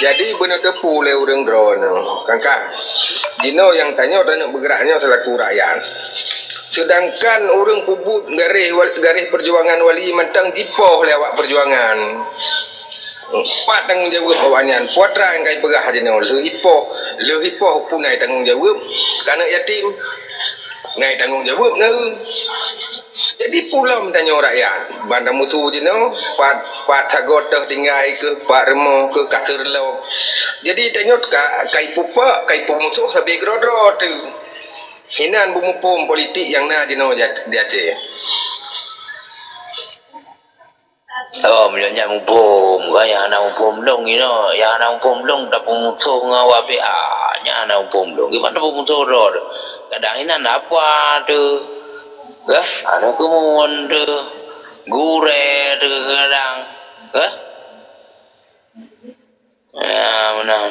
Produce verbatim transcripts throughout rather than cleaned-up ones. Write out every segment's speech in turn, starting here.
Jadi beuneuteupeu lé ureuëng droeneuh, kangka. Jinoe nyang tanyoe taneuk beugerak nyoe seulaku rakyat. Seudangkan ureuëng peubuet garéh wal-, garéh peujuangan wali mantong jipoh lé awak peujuangan. Pat tanggong jaweueb awaknyan? Putra nyang kai peugah jinoe, lheueh ipoh, lheueh ipoh puna tanggong jaweueb keu aneuëk yatim? Ngai tanggong jaweueb na. Jadi pulom tanyoe rakyat, ban tamusoh jinoe, pat, pat sagoe teuh tinggai keuh, pat rumoh keuh, kaseurlok. Jadi tanyoe ka, kai pupak, kai peumusoh sabe keudroe-droe teuh. Hinan beumuphom politik nyang na jinoe di Aceh. Oh, meunyoe nyan muphom, kan nyang hana muphom lôn inoe, nyang hana muphom lôn tapeumusoh ngon awak pih, ah, nyan hana muphom lôn. Kiban tapeumusoh droe? Kadang inan apa tu? Kah? Ada keumuen tu. Gurée tu kadang. Kah? Ya, meunan.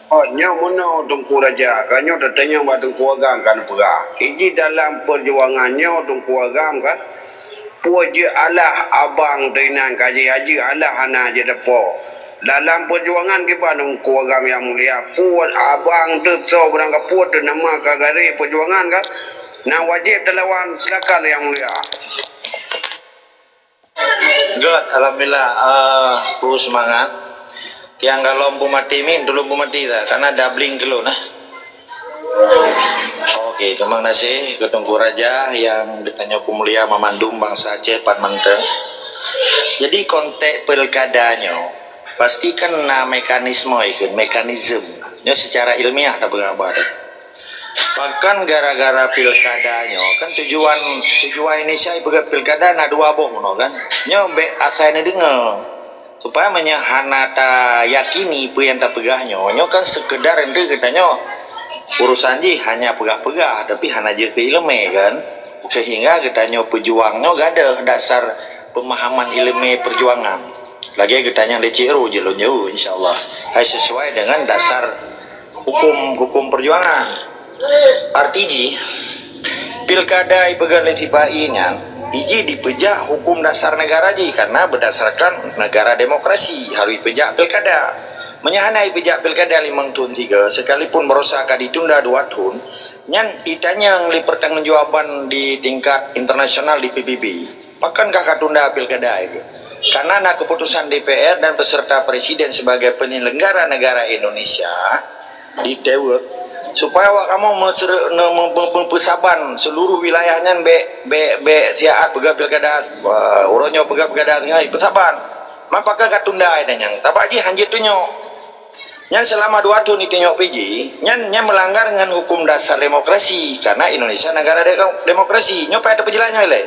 Oh, nyoe meunoe Teungku Raja, ka nyoe tatanyong bak Teungku Agam ka neupeugah. Iji dalam peujuangan nyoe Teungku Agam kan, peue jeuet alah abang teuh inan ka jih, jeuet alah hana jeuet apoh. Dalam peujuangan kiban Teungku Agam nyang mulia, peue abang teuh soe beurangkapeue teuh nama ka garéh peujuangan kan, na wajéb talawan, silakan nyang mulia. Göt, alhamdulillah, eh, peue seumangat. Nyang galom peumati min, tulông peumati dah, karena dabling keu lôn, eh. Oke, terima kasih keu Teungku Raja nyang geutanyoe peumulia mamandum bansa Aceh pat mantong. Jadi konteks pilkada nyoe pasti kan na mekanisme ikheun, mekanisme. Nyoe secara ilmiah tapeugah haba deh. Bahkan gara-gara pilkada nyoe kan tujuan, tujuan Indonesia ipeugah pilkada na dua boh meunoe kan. Nyoe bék asai neudeungoe. Supaya meunyoe hana tayakini peue nyang tapeugah nyoe, nyoe kan sekedar eunteuk geutanyoe urusan jih hanya peugah-peugah tapi hana jeuet keu ileumé kan. Sehingga geutanyoe peujuang nyoe gadôh dasar pemahaman ileumé perjuangan. Lagée geutanyoe di Cik Ru jeuet lôn jaweueb insya Allah. Hai sesuai dengan dasar hukum, hukum perjuangan. Arti jih, pilkada ipeugah lé sipa-i nyan, iji dipeujak hukum dasar negara jih karena berdasarkan negara demokrasi harus ipeujak pilkada. Meunyoe hana ipeujak pilkada limong thon tiga, sekalipun barosa ka ditunda dua thon, nyan itanyong lé pertanggungjawaban di tingkat internasional di P B B. Pakon kah ka tunda pilkada itu? Karena na keputusan D P R dan peserta presiden sebagai penyelenggara negara Indonesia di Tewek supaya awak kamoe meusere-, ne-, me-, me-, meupeusaban seluruh wilayah nyan bék, bék, bék siat peugah pilkada, eh, uroe nyoe peugah pilkada singoh ipeusaban. Man pakon ka tunda inan nyang? Tabak jih hanjeuet tunyok. Nyan selama dua thon itunyok P J, nyan, nyan melanggar ngon hukum dasar demokrasi, karena Indonesia negara de-, demokrasi. Nyoe payah teupeujeulaih nyoe ilée,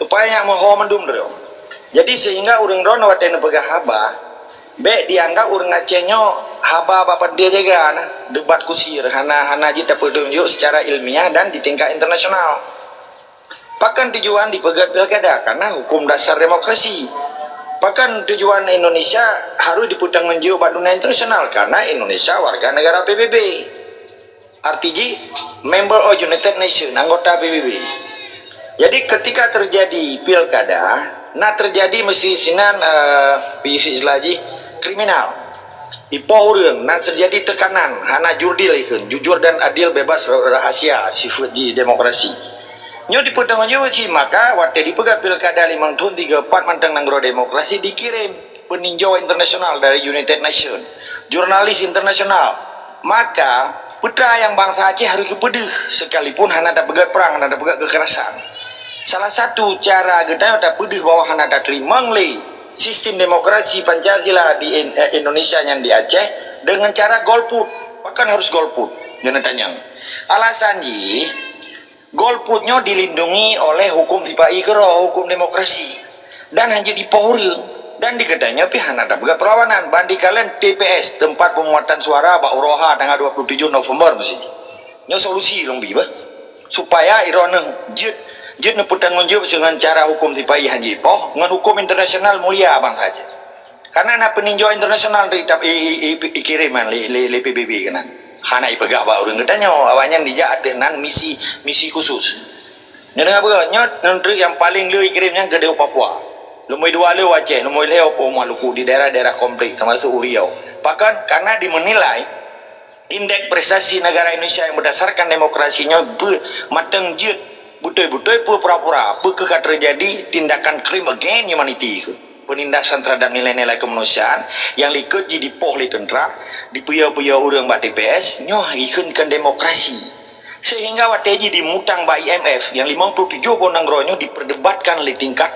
supaya nyak meuho mandum droe. Jadi sehingga ureuëng droe watée neupeugah haba, bék dianggap ureuëng Aceh nyoe haba bak panté jaga na, debat kusir, hana, hana jeuet tapeutunjuk secara ilmiah dan di tingkat internasional. Pakon tujuan dipeugét pilkada? Karena hukum dasar demokrasi. Pakon tujuan Indonesia harus dipeutanggung jaweueb bak dunia internasional? Karena Indonesia warga negara P B B. Arti jih, member of United Nations, anggota P B B. Jadi ketika terjadi pilkada, na terjadi meusi sinan, eh, istilah jih kriminal. Ipoh ureuëng, na terjadi tekanan, hana jurdil ikheun, jujur dan adil, bebas, rahasia, sifeuet jih demokrasi. Nyoe dipeutanggung jaweueb cit, maka watée dipeugah pilkada limong thon tiga pat mantong nanggroe demokrasi dikirém peuninjau internasional dari United Nation, jurnalis internasional. Maka, peue nyang bansa Aceh harus geupeudeuh, sekalipun hana tapeugét prang, hana tapeugét kekerasan. Salah satu cara geutanyoe tapeudeuh bahwa hana tateurimong lé sistem demokrasi Pancasila di In-, eh, Indonesia nyan di Aceh dengan cara golput. Pakon harus golput? Nyoe neutanyong. Alasan jih, golput nyoe dilindungi oleh hukum sipa-i keudroe, hukum demokrasi. Dan hana jeuet ipoh ureuëng. Dan di geutanyoe pih hana tapeugét perlawanan. Ban dikalon T P S, tempat pemungutan suara bak uroe ha tanggal dua puluh tujuh November meusti. Nyoe solusi lôn bi bah. Supaya droeneuh jeuet, jeuet neupeutanggung jaweueb deungon cara hukum sipa-i hana jeuet ipoh, ngon hukum internasional mulia bansa Aceh. Karena na peuninjau internasional di, i, i, i, ikirém lé, lé, lé P B B keunan. Hana ipeugah bak ureuëng geutanyoe, awaknyan dijak ateueh nan misi, misi khusus. Nyoe deungoe beuh, nyoe neutreuk nyang paleng le ikirém nyan keudéh u Papua. Lumboi dua le u Aceh, lumboi lhée u Maluku di daerah-daerah konflik, teumasok u Riau. Pakon? Karena dimeunilai indeks prestasi negara Indonesia yang berdasarkan demokrasi nyoe beu-, mantong jeuet, beutôi-beutôi peue pura-pura, peu kheueh ka teujadi tindakan crime against humanity keuh. Penindasan terhadap nilai-nilai kemanusiaan nyang likot jih dipoh lé teuntra, dipeuyô-peuyô ureuëng bak T P S, nyoe ikheun keu demokrasi. Sehingga watée jih dimutang bak I M F, nyang limong puluh tujoh boh nanggroe nyoe diperdebatkan lé tingkat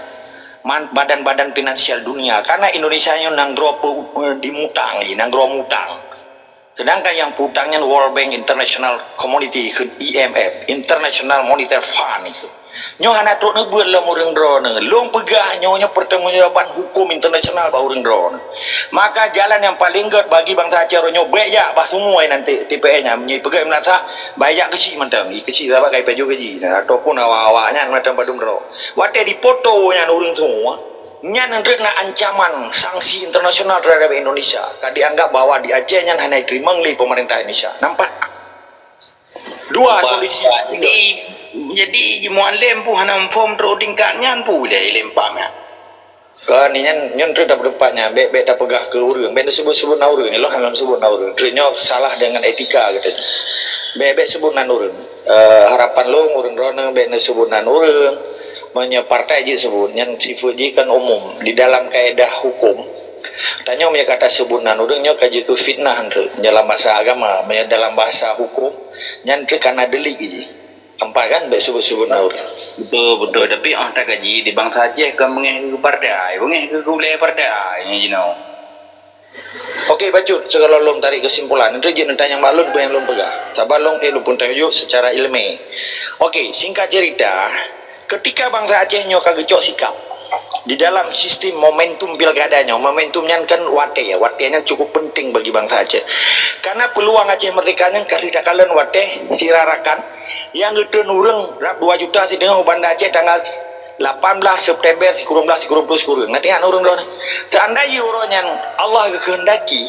man-, badan-badan finansial dunia. Karena Indonesia nyoe nanggroe peu-, eh, dimutang, nanggroe mutang. Sedangkan nyang peutang nyan World Bank, International Commodity, I M F, International Monetary Fund itu. Nyoe hana trok neubeuet lom ureuëng droeneuh. Lôn peugah nyoe, nyoe pertanggungjawaban hukum internasional bak ureuëng droeneuh. Maka jalan nyang paleng gét bagi bansa Aceh uroe nyoe, bék jak bak sumue nanti T P S nyan. Meunyoe peugah meunasah, bék jak keuchik mantong. I keuchik sabab ka ipajoh gaji. Nah, ataupun awak-awak nyan mantong padum droe. Watée dipoto nyan ureuëng semua, nyan enteuk na ancaman sanksi internasional terhadap Indonesia. Ka dianggap bahwa di Aceh nyan hana iteurimong lé pemerintah Indonesia. Nampak? Dua solusi. Jadi, jadi Mualem pun hana form trok tingkat nyan pun lé lempang nyan. Kan nyan, nyan treuk dapat tempat nyan, bék, bék tapeugah keu ureuëng, bék neusebut-sebut na ureuëng, ilong hana neusebut na ureuëng. Treuk nyoe salah dengan etika geutanyoe. Bék, bék sebut nan ureuëng. Eh, harapan lôn ureuëng droeneuh bék neusebut nan ureuëng. Meunyoe partai jih sebut, nyan sifeuet jih kan umum. Di dalam kaedah hukum, tanyoe meunyoe ka taseubut nan ureuëng nyoe ka jeuet keu fitnah treuk. Dalam bahasa agama, meunyoe dalam bahasa hukum, nyan treuk kana delik jih. Nampak kan, bék sebut-sebut na ureuëng. Betul, betul. Tapi oh tak gaji di bansa Aceh kan bengeh ke partai, bengeh ke gulai partai, you know. Okey, bacut, sekarang lôn tarik kesimpulan. Itu je tentang yang maklum pun yang lôn pegang. Sabar lôn, eh, lôn pun tanya secara ilmiah. Okey, singkat cerita, ketika bansa Aceh nyoe ka geucok sikap di dalam sistem momentum pilkada nyoe, momentum nyan kan watée, ya, watée nyan cukup penting bagi bansa Aceh. Karena peluang Aceh merdeka nyan kali takalon watée sira rakan nyang geutreun ureuëng rab dua juta sideungoe u Banda Aceh tanggal lapan belas September sikureueng blaih sikureueng ploh sikureueng. Nah, ingat ureuëng droe. Seandai uroe nyan Allah geukehendaki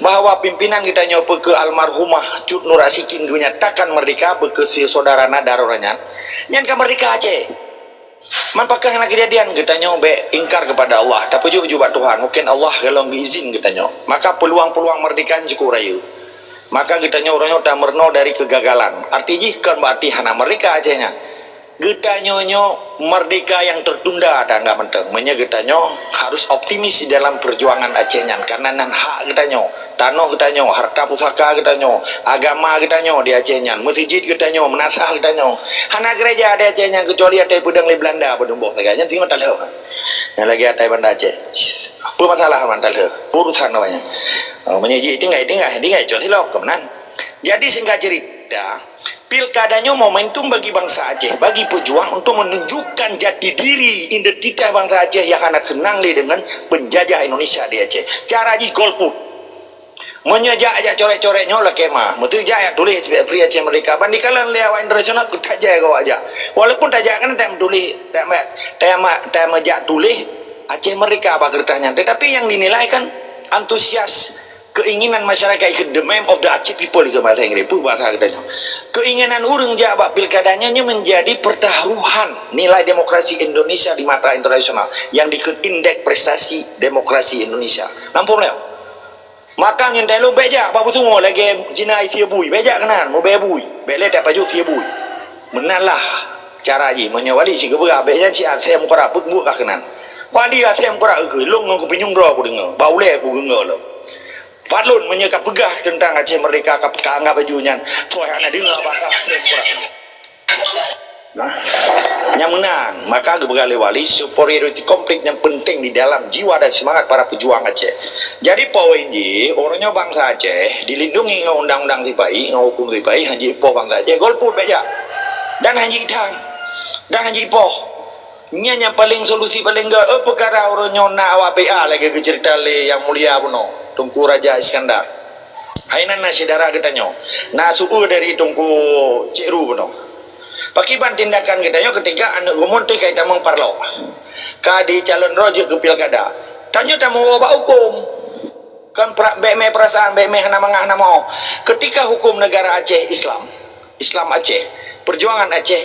bahwa pimpinan geutanyoe peue keu almarhumah Cut Nur Asikin geunyatakan merdeka peue keu si saudara Nadar uroe nyan, nyan ka merdeka Aceh. Man pakon hana keujadian, geutanyoe bék ingkar kepada Allah, tapeujeuet ju bak Tuhan. Mungkin Allah golom geuizin geutanyoe. Maka peluang-peluang merdeka nyan cukup rayeuk. Maka geutanyoe uroe nyoe tameurunoe dari kegagalan. Arti jih kon berarti hana merdeka Aceh nyan. Geutanyoe nyoe merdeka nyang tertunda, ta anggap mantong. Meunyoe geutanyoe harus optimis di dalam perjuangan Aceh nyan, karena nan hak geutanyoe, tanoh geutanyoe, harta pusaka geutanyoe, agama geutanyoe di Aceh nyan, meuseujid geutanyoe, meunasah geutanyoe. Hana gereja di Aceh nyan keucuali atai peudong lé Belanda, peudong boh sagai. Nyan singoh talheueh. Nyang lagée atai Banda Aceh. Apa masalah man talheueh? Urusan awaknyan. Oh, meunyoe jih tinggai, tinggai, tinggai cok silop keunan. Jadi singkat cerita, Pilkada nyoe momentum bagi bansa Aceh, bagi pejuang untuk menunjukkan jati diri, identitas bansa Aceh yang hana seunang lé dengan penjajah Indonesia di Aceh. Cara jih golput. Meunyoe jak, jak coret-coret nyoe lakée mah. Meuteu jak, jak tuléh Free Aceh Merdeka. Ban dikalon lé awak internasional, tajak keu awak jak. Walaupun tajak kan tak meutuléh, tak me-, tak me-, tak meujak tuléh Aceh Merdeka bak keureutah nyan. Tetapi yang dinilai kan antusias keinginan masyarakat ikut the mem of the Aceh people ke bahasa Inggris, peue bahasa kita nyoe. Keinginan ureuëng jak bak pilkada nyoe, nyoe menjadi pertaruhan nilai demokrasi Indonesia di mata internasional yang dikut indeks prestasi demokrasi Indonesia. Nampak tak? Maka ngon tai lôn bék jak bak beusunggoh lagée Cina isi bui, bék jak keunan, mubée bui, bék lé tak pajoh isi bui. Meunan lah cara jih, meunyoe wali si geupeugah bék nyan si asai meukarat, buet kah keunan. Wali asai meukarat keu lôn ngon kupinyueng droe kudeungoe, bak ulée kudeungoe lom. Pat lôn meunyoe ka peugah teuntang Aceh Merdeka ka, ka anggap laju nyan, soe hana deungoe bak ka asai meukarat. Nah, nyang meunan, maka geupeugah lé wali, superiority complex nyang penting di dalam jiwa dan semangat para pejuang Aceh. Jadi poin jih, uroe nyoe bansa Aceh dilindungi ngon undang-undang sipai, ngon hukum sipai, hana jipoh bansa Aceh, golput bék jak. Dan hana jitam. Dan hana jipoh. Nyan nyang paleng solusi paleng gét, eh, peukara uroe nyoe na awak P A lagée geuceurita lé Yang Mulia bunoe, Teungku Raja Iskandar. Hai nan na syedara geutanyoe, na su-, dari Teungku Cik Ru bunoe. Pakiban tindakan geutanyoe ketika aneuëk geumun teuh ka itamong parlok. Ka dicalon droe jeuet keu pilkada. Tanyoe tameuwoe bak huköm. Kan pra-, bék mé perasaan, bék mé hana mangat hana mau. Ketika hukum negara Aceh Islam, Islam Aceh, perjuangan Aceh,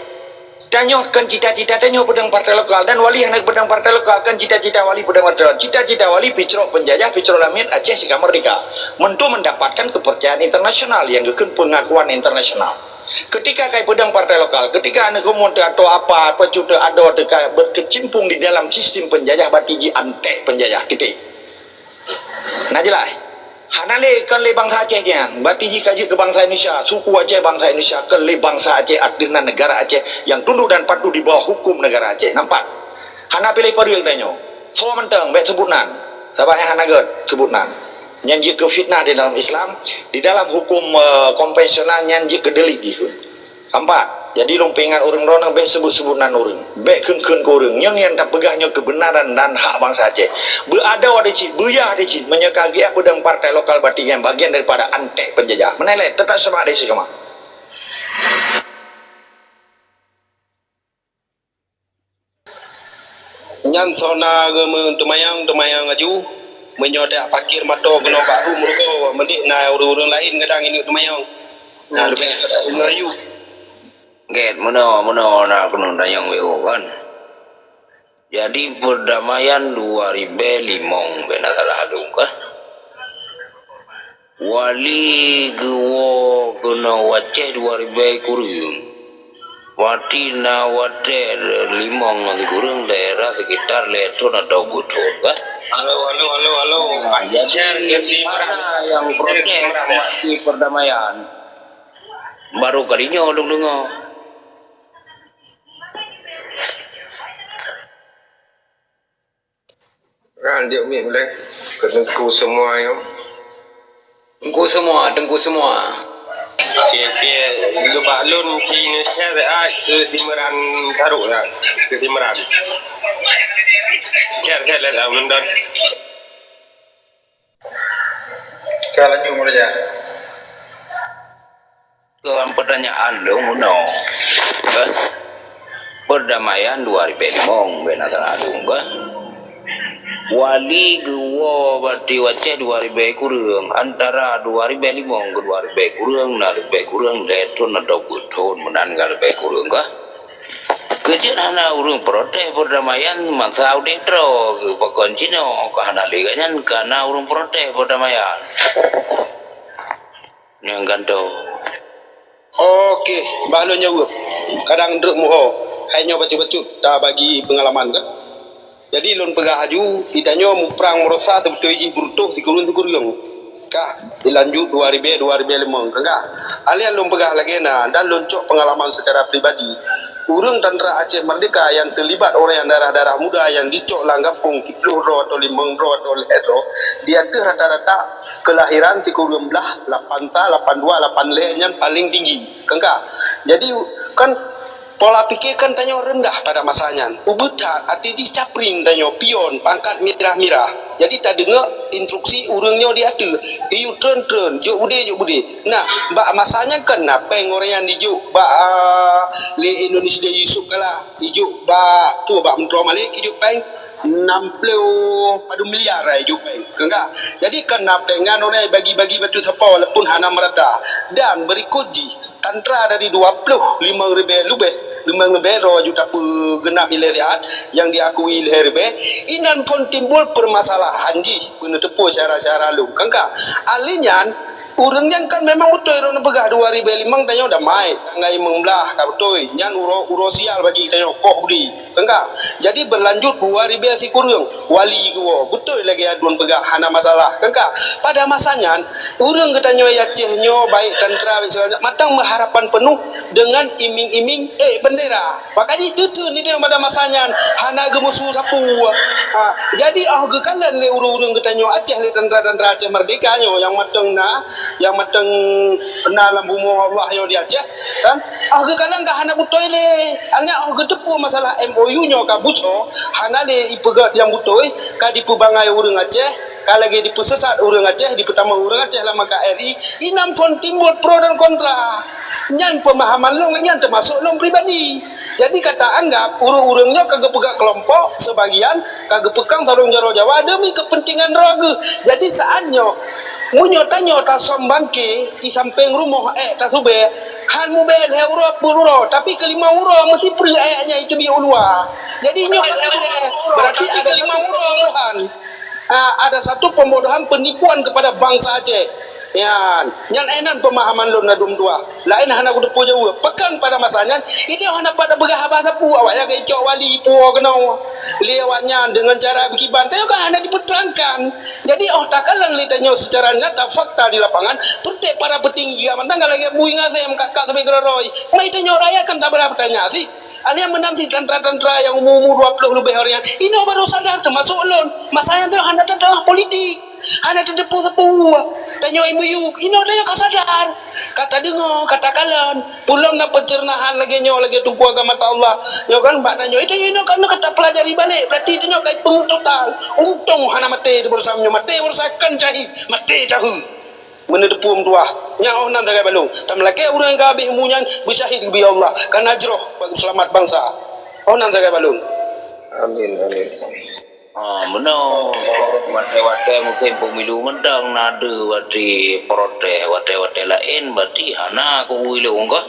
Tanyoe kon cita-cita tanyoe peudong partai lokal, dan Wali hana peudong partai lokal, kon cita-cita Wali peudong partai lokal. Cita-cita Wali picrok penjajah, picrok lamiet Aceh sika merdeka. Untuk mendapatkan kepercayaan internasional, yang geukheun pengakuan internasional. Ketika kai peudong partai lokal, ketika aneuk geumun teu atau apa, apa cu teu adoe teu ka berkecimpung di dalam sistem penjajah, bati ji antek penjajah, titik. Na jeulaih? Hana lé, kon lé bansa Aceh nyan. Bati ji ka jeuet keu bansa Indonesia, suku Aceh, bansa Indonesia, kon lé bansa Aceh, ateueh nan negara Aceh yang tunduk dan patuh di bawah hukum negara Aceh. Nampak? Hana piléh pareuk tanyoe. Soe mantong, bék seubut nan. Sabab nyan hana gét seubut nan. Nyan jeuet keu fitnah di dalam Islam, di dalam hukum, eh, konvensional nyan jeuet keu delik jikheun. Keempat, jadi lôn peuingat ureuëng droeneuh bék seubut-seubut nan ureuëng, bék kheun-kheun keu ureuëng. Nyang nyang tapeugah nyoe keubeunaran dan hak bansa Aceh. Beuadoe deh cit, beuyah deh cit, meunyoe ka geujak peudong partai lokal, bati nyan bagian daripada antek penjajah. Meunan lé, teutap seumah deh sikama. Nyan soe na geumeuteumayang, teumayang aju. Meunyoe dak pakir mato keunoe bak rumoh rugoe, meudéh na ureuëng-ureuëng laén kadang ingat teumayang. Na leubeh dak deungoe aju. Gét, meunoe, meunoe na keuneuk tanyong wéu kan. Jadi perdamaian dua ribée limong bena salah adong kah? Wali geuwoe keunoe u Aceh dua ribée kureueng. Wati na watée limong sikureueng daerah sekitar lhée thon atau dua thon kah? Halo, halo, halo, halo. Nah, jadi di mana yang protes sama si perdamaian? Baru kali nyoe ulôn deungoe. Kan jeuet miet ulée keu teungku semua nyoe. Teungku semua, teungku semua. Oke, oke. Geuba lôn ci Indonesia, ah, keu Imran Farouk lah. Keu Imran. Share, share lah, London. Ka laju meuraja. Dalam pertanyaan lôn meunoe, kan? Perdamaian dua ribée limong, bena salah adong, kan? Wali geuwoe bati u Aceh dua ribée kureueng, antara dua ribée limong keu dua ribée kureueng, na leubeh kureueng lhée thon atau peuet thon meunan ka leubeh kureueng, kan? Keujeuet hana ureuëng protes perdamaian masa udeb droe geuh pakon jinoe, ka hana lé gobnyan ka na ureuëng protes perdamaian. Nyang gantoe. Oke, bah lôn jaweueb. Kadang dreuek muho. Hai nyoe bacut-bacut tabagi peungalaman kan. Jadi lôn peugah aju, ita nyoe muprang meurosa seubeutôi jih beureutoh sikureueng-sikureueng. Kah, dilanjut dua ribée, dua ribée limong, kan kah? Alèh lôn peugah lagée na dan lôn cok peungalaman secara pribadi. Ureuëng tantra Aceh Merdeka nyang teulibat ureuëng nyang darah-darah muda nyang jicok lam gampông siplôh droe atau limong droe atau lhée droe, di ateueh rata-rata keulahiran sikureueng blaih lapan sa, lapan dua, lapan lhée nyan paleng tinggi, kan kah? Jadi kan pola pike kan tanyoe reundah pada masa nyan. Ubeuet that, até jih capring tanyoe, pion, pangkat mirah-mirah. Jadi tadeungoe instruksi ureuëng nyoe di ateueh, "Iyue treun-treun, jok beudé, jok beudé." Nah, bak masa nyan kan na péng ureuëng nyan jijok bak, ah, lé Indonesia Yusuf Kala, jijok bak tu, bak Menteri Malik, jijok péng enam puluh padum miliar, eh, jijok péng. Kan kah? Jadi kan na péng nyan ureuëng bagi-bagi bacut sapo walaupun hana merata. Dan berikut jih, tantra dari dua puluh limong ribée leubeh, limong ribée droe juta peugenap ilée siat nyang diakui lhée ribée, inan phon timbul permasalahan jih, beuneuteupeu syara-syara lôn. Kan kah? Alèh nyan, ureuëng nyan kan memang beutôi droeneuh peugah dua ribée limong tanyoe damai, tanggai limong blaih ka beutôi. Nyan uroe, uroe sial bagi tanyoe, koh budi. Kan kah? Jadi berlanjut dua ribée sikureueng, wali geuwoe. Beutôi lagée aduen peugah, hana masalah. Kan kah? Pada masa nyan, ureuëng geutanyoe Aceh nyoe, baik tantra, baik segala macam, mantong meuharapan penuh dengan iming-iming ék bendera. Maka jih teuteu nideh pada masa nyan hana geumusu sapeue. Ha, jadi óh geukalon lé ureuëng-ureuëng geutanyoe Aceh lé tantra-tantra Aceh Merdeka nyoe nyang mantong na, nyang mantong na lam bumoe Allah nyoe di Aceh, kan? Óh geukalon ka hana beutôi lé. Hana óh geuteupeue masalah M O U nyoe ka buco, hana lé ipeugét nyang beutôi, ka dipeubangai ureuëng Aceh, ka lagée dipeusesat ureuëng Aceh, dipeutamong ureuëng Aceh lam K R I, inan phon timbul pro dan kontra. Nyan peumahaman lôn, nyan teumasok lôn pribadi. Jadi ka ta anggap ureuëng-ureuëng nyoe ka geupeugah keulompok, seubagian ka geupeukang sarong jaroe Jawa deumi keupeuntengan droe geuh. Jadi saát nyoe, meunyoe tanyoe tasöm bangke i sampéng rumoh ék tasubée, Han mubée lhée uroe peuet uroe, tapi keulimong uroe meusipreue ayat nyan itu di uluwa. Jadi nyoe berarti ada satu pembodohan. Ah, ada satu pembodohan penipuan kepada bangsa Aceh. Nyan, nyan eh nan pemahaman lôn ladum dua. Laén hana kuteupeu jaweueb. Bahkan pada masa nyan, itu hana pada peugah haba sapeue awak nyang geucok wali puwoe keunoe. Lewat nyan dengan cara bekiban, tanyoe kan hana dipeterangkan. Jadi oh takalon lé tanyoe secara nyata fakta di lapangan, peutek para petinggi mantong ka lagée bui ngasem kakak sabe keuroi. Mai tanyoe rakyat kan tak pernah bertanya sih. Ada yang menanti tentara-tentara yang umur-umur dua puluh lebih orang nyan. Inoe baru sadar termasuk lôn. Masa nyan hana teutoh politik. Hana teudepu sapeue. Tanyoe imuyup. Inoe tanyoe ka sadar. Ka tadeungoe, ka takalon. Pulom na pencernaan lagée nyoe, lagée Teungku agama ta Allah. Nyoe kan bak tanyoe. Itu inoe kan ka tapelajari balik. Berarti tanyoe ka peungeuet total. Untông hana maté di beurasa nyoe. Maté beurasa kan cahé. Maté cahé. Meuneuteupeu meutuah. Nyan oh nan sagai balong. Tameulakée ureuëng ka habéh umu nyan beusyahid geubri Allah. Ka najroh bak seulamat bansa. Oh nan sagai balong. Amin, amin. Ha, meunoe. Watée-watée musim pemilu mantong na deuh watée protes, watée-watée laén berarti hana keu lôn kah.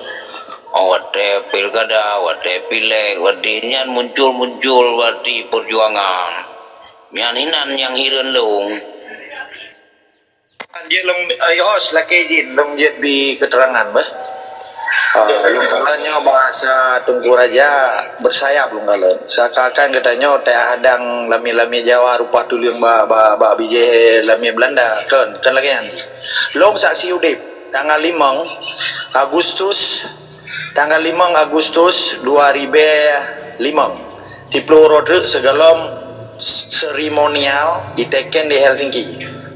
Oh, watée pilkada, watée pileg, watée nyan muncul-muncul berarti perjuangan. Nyan hinan nyang hireuen lôn. Jeuet lom, eh, host, lakée izin lom jeuet bi keterangan bah. Ah, lôn kalon nyoe bahasa Teungku Raja bersayap lôn kalon. Seakan-akan geutanyoe teuhadang lamiet-lamiet Jawa rupa tuleueng ba, ba, ba bijéh lamiet Belanda. Kon, kon lagée nyan. Lôn saksi udeb tanggal limong Agustus Tanggal limong Agustus dua ribée limong, siplôh uroe treuk sigohlom seremonial iteken di Helsinki.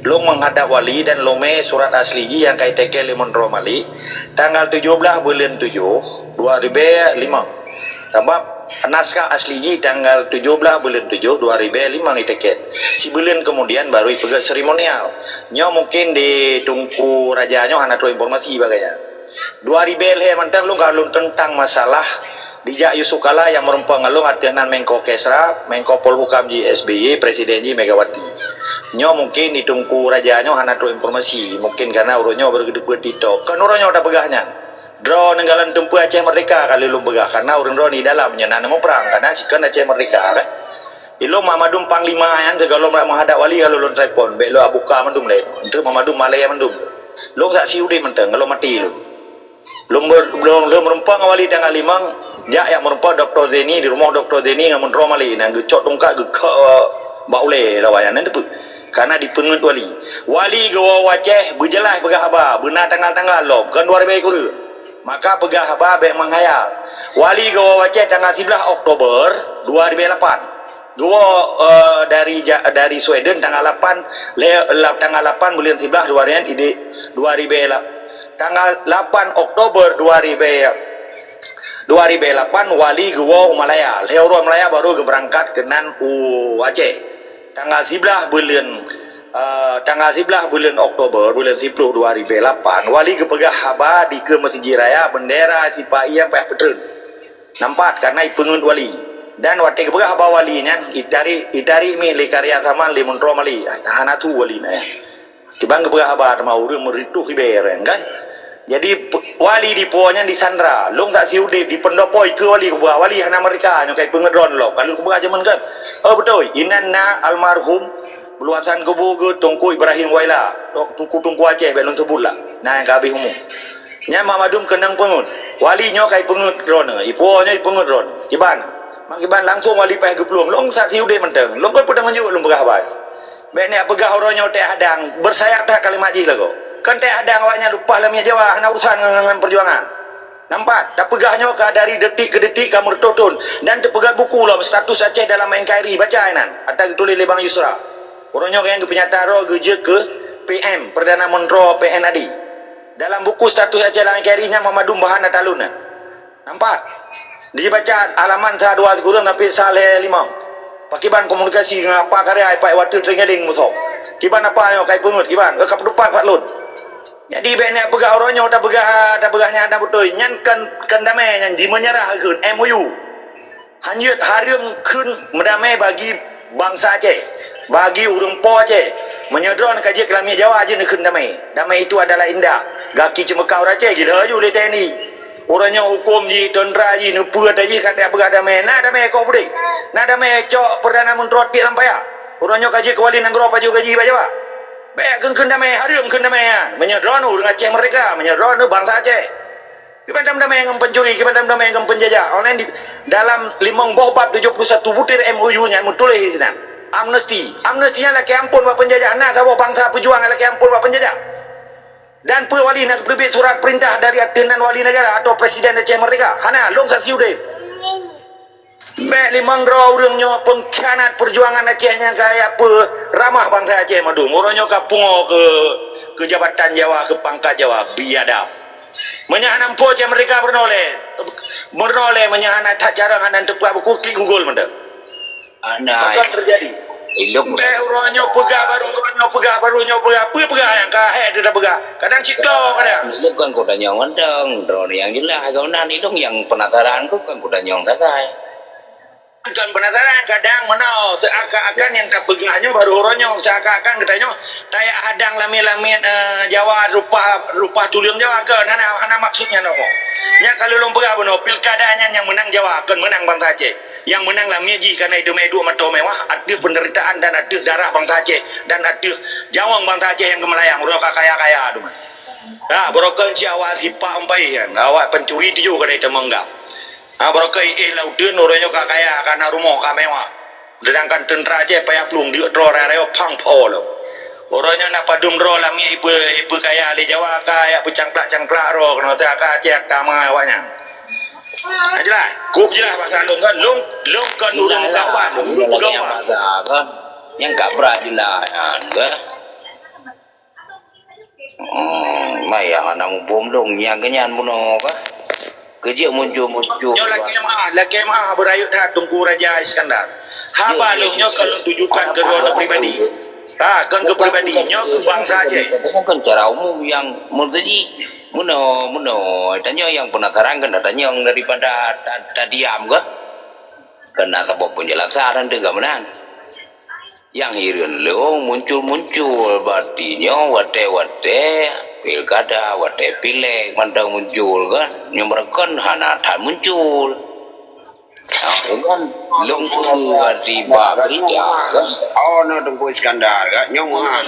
Lôn meuhadab wali dan lôn mé surat asli jih nyang ka iteken lé Meuntroe Malik tanggal tujoh blaih buleuen tujoh dua ribée limong. Sabab naskah asli jih tanggal tujoh blaih buleuen tujoh dua ribée limong iteken. Sibuleuen keumudian baru ipeugét seremonial. Nyoe mungken di Teungku Raja nyoe hana troh informasi bak gobnyan. Dua ribée lhée mantong lôn ka lôn teuntang masalah dijak Yusuf Kalla nyang meurumpok ngon lôn ateueh nan Menko Kesra, Menko Polhukam jih S B Y, Presiden jih Megawati. Nyoe mungken di Teungku Raja nyoe hana troh informasi, mungken karena uroe nyoe baru geuteupeue TikTok. Kon uroe nyoe tapeugah nyan. Droeneuh galon teumpeue Aceh Merdeka ka lheueh lôn peugah, karena ureuëng droeneuh di dalam nyan na muprang, karena sikon Aceh Merdeka kan. Ilôn Muhammadun Panglima nyan sigohlom rak meuhadab wali ka lôn telepon, bék lôn buka mandum lé. Enteuk Muhammadun malée mandum. Lôn saksi udeb mantong, ka lôn maté lôn. Lôn ber-, lôn, lôn meurumpok ngon wali tanggal limong, jak yak meurumpok Doktor Zeni di rumoh Doktor Zeni ngon Meuntroe Malik, na geucok tungkat geukheun bak ulée lawan nyan, na teupeue. Karena dipeungét wali. Wali geuwoe u Aceh beujeulaih peugah haba, beuna tanggal-tanggal lom, kon dua ribée kureueng. Maka peugah haba bék meuhayal. Wali geuwoe u Aceh tanggal siblaih Oktober dua ribée lapan. Geuwoe, eh, dari ja-, dari Sweden tanggal lapan, le-, la-, tanggal lapan buleuen siblaih dua ribée, dua ribée la-, tanggal lapan Oktober dua ribée, dua ribée lapan wali geuwoe u Malaya. Lhée uroe Malaya baru geubeurangkat keunan u Aceh. Tanggal siblaih buleuen, eh, tanggal siblaih buleuen Oktober, buleuen siplôh dua ribée lapan, wali geupeugah haba dikeue Meuseujid Raya, beundera sipa-i nyang payah peutreun. Nampak, karena ipeungét wali. Dan watée geupeugah haba wali nyan, itari, itari mi lé karya saman lé Meuntroe Malik. Hana su wali na nyan. Kiban geupeugah haba teuma ureuëng meuritoh ibée nyan kan. Jadi, pe-, wali di po nyan disandra. Lôn saksi udeb di pendopo ikeue wali geupeugah wali hana merdeka nyoe kai peungét droen lom. Ka lôn geupeugah jameun kan. Oh, beutôi. Inan na almarhum Beuluasan kubu geuh Teungku Ibrahim Waila, Teungku-teungku Aceh bék lôn seubut lah. Na nyang ka habéh umu. Nyan Muhammadun keunong peungét. Wali nyoe ka ipeungét droeneuh, ipuwoe nyoe ipeungét droeneuh. Kiban. Mak kiban langsong wali paih geuplueng. Lôn saksi udeb mantong. Lôn kon peudong jeuet lôn peugah haba. Bék neuk peugah uroe nyoe teuh hadang. Beusayap that kalimat jih lagoe. Kon teuh hadang awaknyan leupah lam minyeuk Jawa hana urusan ngon, ngon, ngon peujuangan. Nampak, tapeugah nyoe ka dari detik keu detik ka meureutoh thon dan teupeugah buku lom status Aceh dalam N K R I. Baca inan, ata geutuléh lé Bang Yusra. Uroe nyoe nyang geupeunyata droe geujeuet keu P M, Perdana Menteri P N A D. Dalam buku status Aceh dalam N K R I nyan Muhammadun bahan ata lôn nyan. Nampak? Dibaca halaman sa dua sikureueng sampai sa lhée limong. Pakiban komunikasi ngon apa karya ipak watée teuingadeng musoh. Kiban apa nyoe kai peungét kiban, ka peutupat fak lôn. Jadi bék neuk peugah uroe nyoe tapeugah, tapeugah nyan hana beutôi. Nyan kon, kon damé nyan jimeunyarah kheun M O U. Hanjeuet hareuem kheun meudamé bagi bansa Aceh, bagi ureuëng po Aceh. Meunyoe droeneuh ka jeuet keu lamiet Jawa jeuet neukheun damé. Damé itu adalah indah. Gaki ceumeukah ureuëng Aceh jilaju lé T N I. Uroe nyoe huköm jih, teuntra jih, neupeue ata jih ka tajak peugah damé. Na damé kok beudé? Na damé cok Perdana Menteri tiek lam paya? Uroe nyoe ka jeuet keu wali nanggroe pajoh gaji bak Jawa? Bèk kheun-kheun damé, hareuem kheun damé nyan. Meunyoe droeneuh ureuëng Aceh Merdeka, meunyoe droeneuh bansa Aceh. Kiban damé ngon pencuri, kiban damé ngon penjajah. Online di dalam limong boh bab tujoh puluh satu butir M O U nyan meutuléh sinan. Amnesti. Amnesti nyan lakèe amphon bak penjajah. Na saboh bansa peujuang nyang lakèe amphon bak penjajah. Dan peue wali na geupeuteubiet surat peurintah dari ateueh nan wali negara atau presiden Aceh Merdeka? Hana, lôn saksi udeb. Bèk limong droe ureuëng nyoe pengkhianat perjuangan Aceh nyang kaya peue ramah bansa Aceh mandum. Uroe nyoe ka pungo keu, keu jabatan Jawa, keu pangkat Jawa, biadab. Meunyoe hana muphom Aceh Merdeka meurunoe lé, meurunoe lé meunyoe hana that carông hana teupeugah buku klik Google mantong. Akan terjadi. Ilok. Bèk uroe nyoe peugah baru, uroe nyoe peugah baru, nyoe peugah, peue peugah nyang ka hék teupeugah. Kadang cit klo kadang. Ilok kan kota nyong mantong, droe nyang jeulaih keunan ilok nyang penasaran kok kan kota nyong sagai. Kan penasaran kadang meunoe seakan-akan nyang tapeugah nyoe baru uroe nyoe seakan-akan geutanyoe tajak hadang lamiet-lamiet, eh, Jawa rupah, rupah tuleueng Jawa kön hana, hana maksud nyan nyoe. Nyan ka lôn peugah bunoe pilkada nyan nyang meunang Jawa kön meunang bansa Aceh. Nyang meunang lamiet jih kareuna idup mewah, ateueh penderitaan dan ateueh darah bansa Aceh dan ateueh nyawöng bansa Aceh nyang geumeulayang uroe ka kaya-kaya teuma. Ha, barokön cit awak sipak umpai nyan, awak pencuri tujoh kadai teumeunggam. Ha, barokön éh lam uteuen uroe nyoe ka kaya, ka na rumoh, ka mewah. Seudangkan teuntra Aceh payah plueng deuk droe raya-raya pang pho lom. Uroe nyoe na padum droe lamiet ipe, ipeukaya lé Jawa ka yak peucangklak-cangklak droe keunoe ka Aceh tama awaknyan. Nah, jeulaih. Kôp jeulaih basa lôn kan. Lôn, lôn kon ureueng muka uban, lôn ureueng peugah uban. Nyang ka brat jeulaih nyan kan. Hmm, maya hana muphom lôn nyang keunyan bunoe kan. Keujeuet muncul-muncul. Nyoe lakèe meu'ah, lakèe meu'ah beurayeuk that Teungku Raja Iskandar. Haba lôn nyoe ka lôn tujukan keu droeneuh pribadi. Ha, kon keu pribadi, nyoe keu bansa Aceh. Kan cara umum nyang meuteujih. Meunoe, meunoe, tanyoe nyang penasaran kan tanyoe daripada ta-, tadiam kah? Kena saboh penjelasan deungon meunan. Nyang hireuen lôn muncul-muncul bak nyoe watèe-watèe pilkada, watèe pilék mantong muncul kan. Nyoe beureukan hana that muncul. Nah, kan lôn peue tiba berita kan. Oh, no Teungku Iskandar kan. Nyoe meuhah.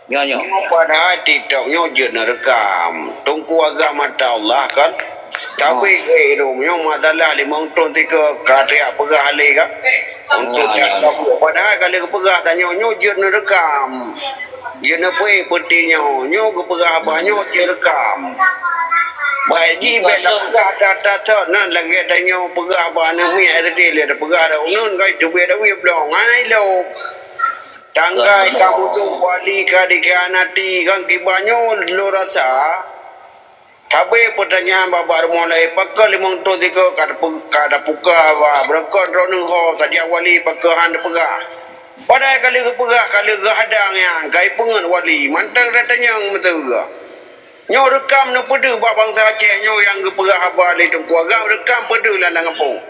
Nyoe, nyoe. Nyoe padahai TikTok nyoe jeuet neurekam. Teungku Agam Atta Allah kan. Tapi eh, nyoe masalah limong thon tiga ka tajak peugah lé kan. Untuk padahai ka lheueh geupeugah tanyoe nyoe jeuet neurekam. Jeuet neupeu peuti nyoe, nyoe geupeugah haba nyoe jeuet rekam. Baik ji bèk tapeugah that-that thon nan lagèe tanyoe peugah haba aneuk miet SD lé tapeugah dak uneun kai teubiet awie blong. Hana ilok. Tanggai ka mudoh wali ka dikhianati kan kiban nyoe lôn rasa. Sabe peutanyaan bak-bak rumoh laén, pakon limong thon sigoe ka tapu-, ka tapuka bak beureukat droeneuh ho saja wali pakon han tapeugah. Padahai ka lheueh geupeugah, ka lheueh geuhadang nyan, ka ipeungeut wali, mantong tatanyong meuteue. Nyoe reukam neupeudeuh bak bansa Aceh nyoe nyang geupeugah haba lé Teungku Agam, reukam peudeuh lam gampông.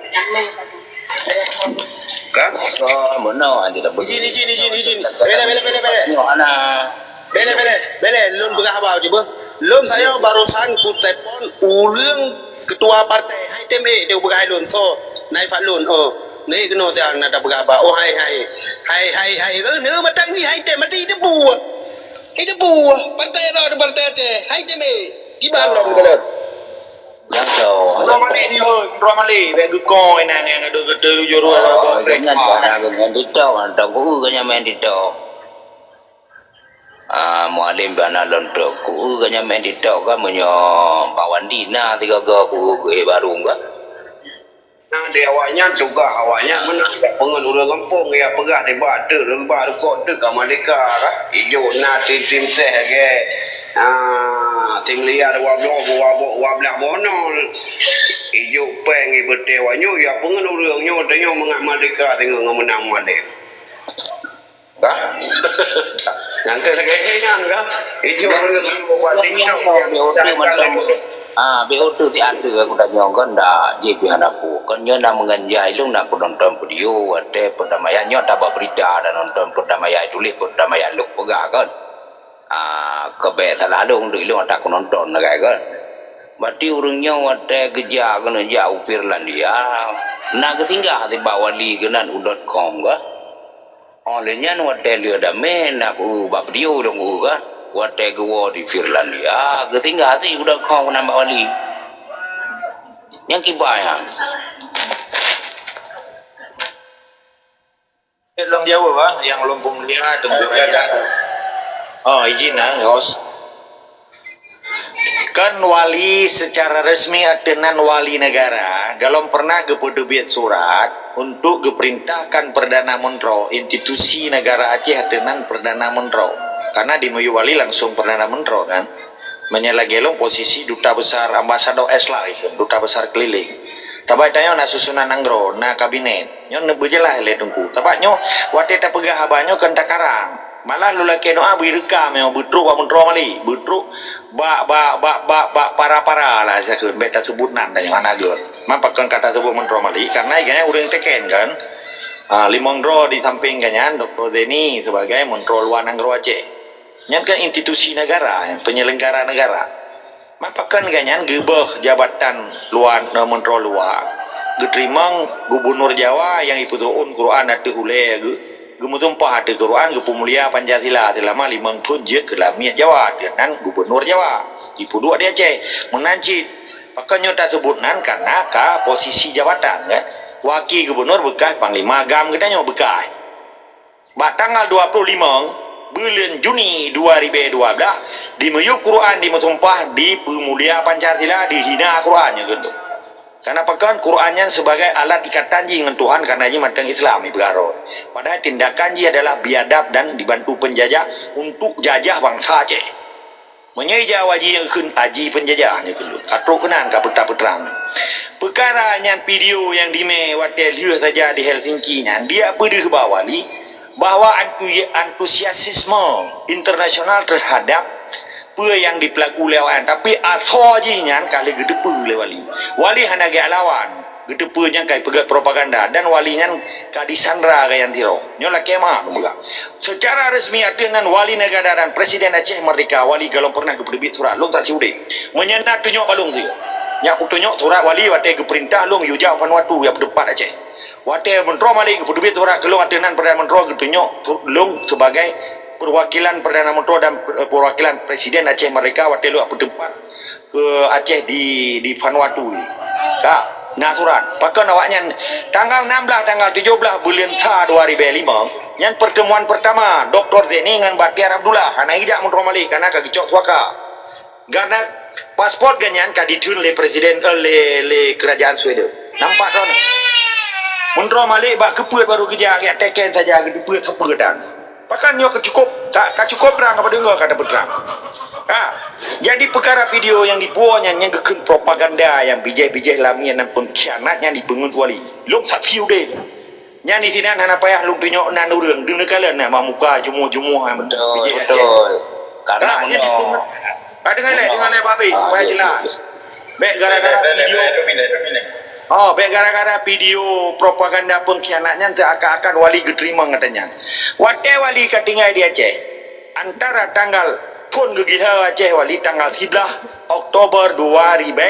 Kan? Oh, meunoe aja dah. Izin, izin, izin, izin. Bela, bela, bela, bela. Nyoe ana. Bela, bela, bela. Lôn peugah haba cuba. Lôn sayoe barosan kutelepon ureueng ketua partai. Hai tem eh, dia peugah hai lôn. So, naik fak lôn. Oh, naik kena siang nak peugah haba. Oh, hai, hai. Hai, hai, hai. Kena matang ni hai tem mati debu. Hai debu. Partai roh, partai Aceh. Hai tem eh. Kiban lôn ke lôn. Nyang tau. Droe malik ni, hoi. Droe malik. Bèk geukong inan nyang gadoh geuteu juru. Oh, jangan, jangan, jangan TikTok, hantom ku, jangan main TikTok. Ah, Mualem bak na lôn trok. Ku, jangan main TikTok kan, meunyoe Pak Wandi na tiga go ku, eh, baru kan. Nah, di awaknyan tugaih awaknyan meunan jak peungeut ureueng gampông, ya peugah tiba teuk, reubah rukok teuk ka merdeka kan. Ijok na tim-tim seh lagèe, ah, tim liar dua bloh, dua bo-, dua blah boh nol. Ijok pèng ibeutée awaknyoe, ya peungeut ureueng nyoe, tanyoe mangat merdeka teungoh ngon meunang Mualem. Kah? Nyang keu lagèe nyan kah? Ijok ureueng nyoe buat TikTok. Ah, B O T ti ada aku tanya kan dah. Ji pih hana pu. Kan nyoe na meungeunjai lôn na aku nonton video watèe perdamaian nyoe tabah berita dan nonton perdamaian tuléh perdamaian lôn peugah kan. Ah, keubeh salah lôn deuh lôn ata aku nonton lagèe kan. Berarti ureuëng nyoe watée geujak keuneuk jak u Finlandia, na geusinggah sibak wali geunan u dot com kah? Óh lheueh nyan watée lheueh damé na u bak video dong u kah? Watée geuwoe di Finlandia, geusinggah sibak u dot com keunan bak wali. Nyang kiban nyan. Lôn jaweueb, ah, nyang lôn peumulia Teungku Raja. Oh, izin, ah, host. Kan wali secara resmi ateueh nan wali negara, galom pernah geupeuteubiet surat untuk geuperintahkan Perdana Menteri, institusi negara Aceh ateueh nan Perdana Menteri. Karena di miyueb wali langsung Perdana Menteri, kan. Meunyoe lagée lôn posisi duta besar, ambasador S L A, duta besar keliling. Sabab tanyoe na susunan nanggroe, na kabinet. Nyoe neubeujeulaih lé Teungku. Sabab nyoe watée tapeugah haba nyoe kon takarang. Malah lôn lakée doa beuirekam nyoe beutrok bak Meuntroe Malik, beutrok bak, bak, bak, bak, bak para-para lah siakheun, bék taseubut nan tanyoe hana gét. Man pakon ka taseubut Meuntroe Malik, karena gobnyan ureuëng teken kan. Ah, limong droe di samping gobnyan, Doktor Zaini sebagai Meuntroe Luwa Nanggroe Aceh. Nyan kan institusi negara, penyelenggara negara. Man pakon gobnyan geubeuh jabatan luwa, eh, Meuntroe Luwa, geuteurimong Gubunur Jawa nyang jipeuteuun Quran ateueh ulée geu-, geumeusumpah ateueh Quran, geupeumulia Pancasila seulama limong thon jeuet keu lamiet Jawa, nan Gubunur Jawa, jipeuduek di Aceh. Meunan cit, pakon nyoe taseubut nan karena ka posisi jabatan, kan? Waki Gubunur beukah Panglima GAM geutanyoe beukah. Bak tanggal dua puluh lima buleuen Juni dua ribu dua belas, di miyueb Quran dimeusumpah, dipeumulia Pancasila, dihina Quran nyoe keunoe. Karena pakon Quran nyan sebagai alat ikatan jih ngon Tuhan karena jih mantong Islam ipeugah droe. Padahai tindakan jih adalah biadab dan dibantu penjajah untuk jajah bangsa Aceh. Meunyoe ija waji nyang kheun aji peunjajah nyoe keuh lôn, ka trok keunan ka peuta-peutrang. Peukara nyan video nyang dimé watée lheueh saja di Helsinki nyan, dia peudeuh bak wali bahwa antu-, antusiasme internasional terhadap peue nyang dipeulaku lé awaknyan, tapi asoe jih nyan ka lheueh geuteupeue lé wali. Wali hana geulawan. Geuteupeue nyang ka jipeugét propaganda dan wali nyan ka disandra keu nyang sidroe. Nyoe lakée meuah lôn peugah. Secara resmi ateueh nan wali negara dan Presiden Aceh Merdeka, wali galom pernah geupeuteubiet surat lôn saksi udeb. Meunyoe na tunyok bak lôn tu. Nyak kutunyok surat wali watée geupeurintah lôn yue jak Vanuatu nyang peuteupat Aceh. Watée Meuntroe Malik geupeuteubiet surat keu lôn ateueh nan Perdana Meuntroe geutunyok su-, lôn sebagai perwakilan Perdana Meuntroe dan, eh, perwakilan Presiden Aceh Merdeka watée lôn peuteupat keu Aceh di, di Vanuatu ni. Ka, na surat. Pakon awaknyan tanggal enam belas, tanggal tujuh belas buleuen sa dua ribu lima, nyan pertemuan pertama Doktor Zaini ngon Bahtiar Abdullah. Hana ijak Meuntroe Malik karena ka geucok suaka. Karena paspor gobnyan ka ditheun lé presiden, eh, lé, lé kerajaan Sweden. Nampak droeneuh. Meuntroe Malik bak keupeuet baru geujak, geujak teken saja, geupeuet sapeue dan. Pakon nyoe ka cukup, ka, ka cukup trang, ka peudeungoe ka tapeutrang. Ha, jadi peukara video nyang dipuwoe nyan, nyang geukheun propaganda nyang bijéh-bijéh lamiet dan peungkhianat nyang dipeungeut wali. Lôn saksi udeb. Nyan disinan hana payah lôn tunyok nan ureuëng, deungon kalon na mak muka jumuh-jumuh, ha, bijéh Aceh. Betul. Karena nyan dipeungeut. Ha, deungon lé, deungon lé babi, supaya jelas. Bék gara-gara video. Oh, bék gara-gara video propaganda peungkhianat nyan teuakan-akan wali geuteurimong gata nyan. Watée wali ka tinggai di Aceh, antara tanggal phon geugila Aceh wali tanggal siblaih Oktober dua ribu,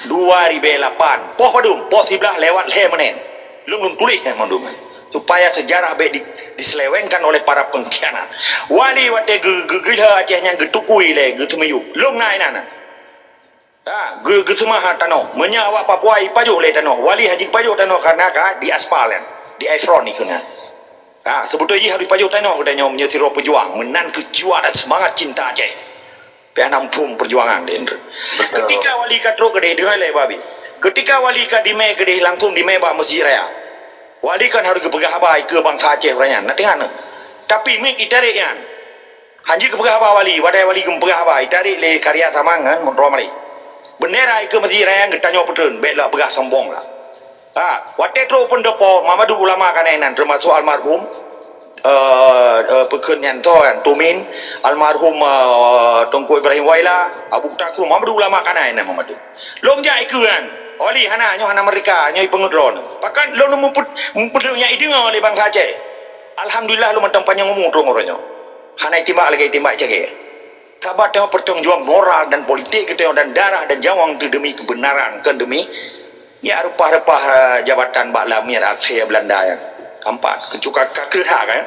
dua ribu lapan. Poh padum, poh siblaih lewat lhée menit. Lôn, lôn tuléh nyan mandum. Supaya sejarah bék di, diselewengkan oleh para peungkhianat. Wali watée geu-, geugila Aceh nyan geutukui lé geuteumiyueb. Lôn na inan. Ha, geu-, geuseumah tanoh. Meunyoe awak Papua ipajoh lé tanoh, wali hana jipajoh tanoh karena ka diaspal kan, diaspal ni keunan. Ha, seubeutôi jih harôh ipajoh tanoh geutanyoe meunyoe sidroe peujuang meunan keu jiwa dan seumangat cinta Aceh. Pih hana muphom peujuangan di Indra. Betul. Keutika wali ka trok keudeh deungon lé babi. Keutika wali ka dimé keudeh langsung dimé bak Meuseujid Raya. Wali kan harôh geupeugah haba ikeue bansa Aceh uroe nyan, na teungoh. Tapi miet itarek nyan. Hanjeuet geupeugah haba wali, padahai wali geupeugah haba, itarek lé Karya Sama ngon Meuntroe Malik. Beundera ikeue Meuseujid Raya geutanyoe peutreun, bék lôn peugah sombong lah. Ha, watée trok u Pendopo, Muhammadul Ulama ka na inan, teumasok almarhum, eh, eh, peukheun nyan toh kan, Tumin, almarhum, eh, Teungku Ibrahim Waila, Abu Takum, Muhammadul Ulama ka na inan Muhammadul. Lôn jak ikeue kan, wali hana, nyoe hana meurdeka, nyoe ipeungeut droeneuh. Pakon lôn meupeut-, meupeudeuh nyan ideungoe lé bansa Aceh. Alhamdulillah lôn mantong panyang umu trok uroe nyoe. Hana itimbak lagée itimbak cagée. Saban tanyoe pertanggung jawab moral dan politik geutanyoe dan darah dan nyawöng teuh demi keubeunaran, kon demi ya reupah-reupah, eh, jabatan bak lamiet akhé Beulanda nyan. Keumpat, keucuka ka kreueh hak, kan?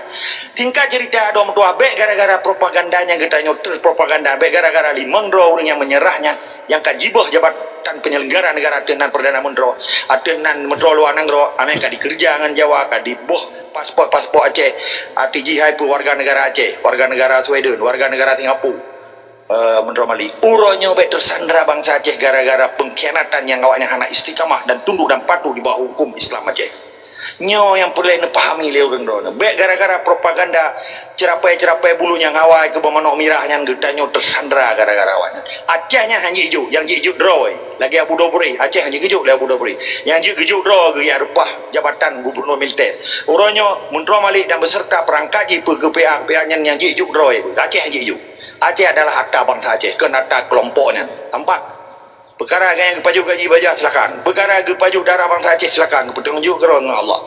Singkat cerita, adoe meutuah, bék gara-gara propaganda nyang geutanyoe terus propaganda, bék gara-gara limong droe ureuëng nyang meunyeurah nyan, nyang ka jibeuh jabatan penyelenggara negara ateueh nan Perdana Menteri, ateueh nan Menteri Luar Nanggroe, amai ka dikeureuja ngon Jawa, ka dibeuh paspor-paspor Aceh, arti jih hai peue warga negara Aceh, warga negara Sweden, warga negara Singapura. Eh, meunurot Malik, uroe nyoe bék teusandra bansa Aceh gara-gara pengkhianatan nyang awaknyan hana istiqamah dan tunduk dan patuh di bawah hukum Islam Aceh. Nyoe nyang peureulée neupahami lé ureuëng droeneuh. Bék gara-gara propaganda ceurapai-ceurapai bulu nyang hawa keu beumanok mirah nyan geutanyoe teusandra gara-gara awaknyan. Aceh nyan hana jeuet, nyang jeuet droe. Lagée Abu Dobri, Aceh hana jeuet lé Abu Dobri. Nyang jeuet droe geuyak reupah jabatan gubernur militer. Uroe nyoe, meunurot Malik dan beserta perangkat jih peue keu pihak-pihak nyan nyang jeuet droe. Aceh hana jeuet. Aceh adalah harta bansa Aceh, kon harta kelompok nyan. Nampak? Peukara nyang geupajoh gaji bajah, silakan. Peukara geupajoh darah bansa Aceh, silakan. Geupeutanggung jaweueb keudroe ngon Allah.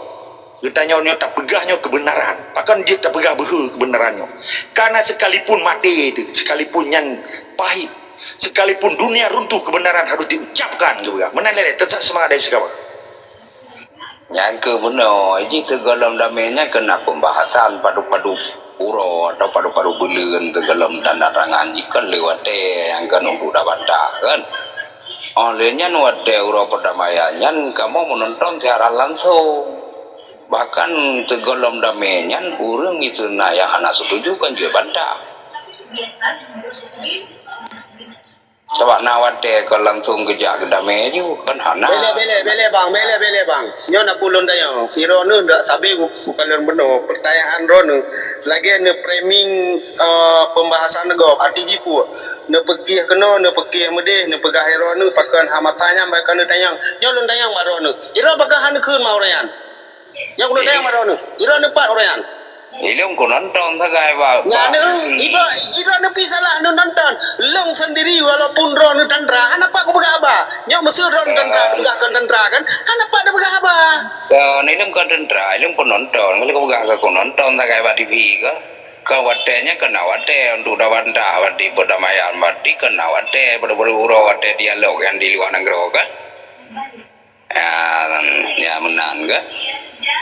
Geutanyoe nyoe tapeugah nyoe keubeunaran. Pakon jeuet tapeugah beuhe keubeunaran nyoe? Karena sekalipun maté teuh, sekalipun nyan pahit, sekalipun dunia runtuh, keubeunaran harus diucapkan, geupeugah. Meunan lé, teutap seumangat dari seugama. Nyang keu bunoe jih teugohlom damé nyan keu na pembahasan padub-padub uroe atau padub-padub buleuen teugohlom tanda tangan jih kan lé watée nyang keu untuk da bantah kan. Óh lheueh nyan watée uroe perdamaian nyan kamoe meunonton siaran langsung. Bahkan teugohlom damé nyan ureuëng miseue na nyang hana setuju kan jeuet bantah. Sabab na watée kon langsung geujak geudamé ju, kon hana. Bele, bele, bele, bang, bele, bele, bang. Nyoe na peue lôn tanyong. Droeneuh ndak sabe bu-, bukan lôn bunoe. Pertanyaan droeneuh lagée neu framing, eh, pembahasan gob. Arti jih peue? Neupiké keunoe, neupiké meudeh, neupeugah droeneuh pakon hana masa nyan, pakon neutanyong. Nyoe lôn tanyong bak droeneuh. Droeneuh pakon hana kheun ma ureuëng nyan? Nyang ulôn tanyong bak droeneuh, droeneuh pat ureuëng nyan? Ilôn kunonton sagai bak, nyan bak neuh, T V. Droeneuh, droeneuh pih salah neunonton. Lôn sendiri walaupun droeneuh tantra, hana pat kupeugah haba. Nyoe meuseu droeneuh tantra, peugah kon tantra kan? Hana pat neupeugah haba. Kon ilôn kon tantra, ilôn kunonton. Kalau kupeugah ka kunonton sagai bak T V ka. Ka watée nyan keu na watée untuk da bantah bak di perdamaian, bak di keu na watée, baru-baru uroe watée dialog nyang di luwa nanggroe ka. Ya, ya meunan ke?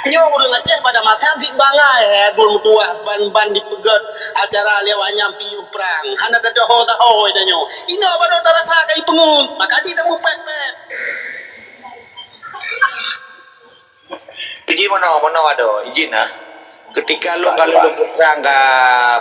Nyoe ureuëng Aceh pada masa sik bangai, eh, buet meutuwah ban-ban dipeugét acara lewat nyang piôh prang. Hana teudoho-doho tanyoe. Inoe baru tarasa kai peungeut, maka jih tameupék-pék. Iji meunoe, meunoe adoe, iji na. Ketika lôn ka lôn peutrang ka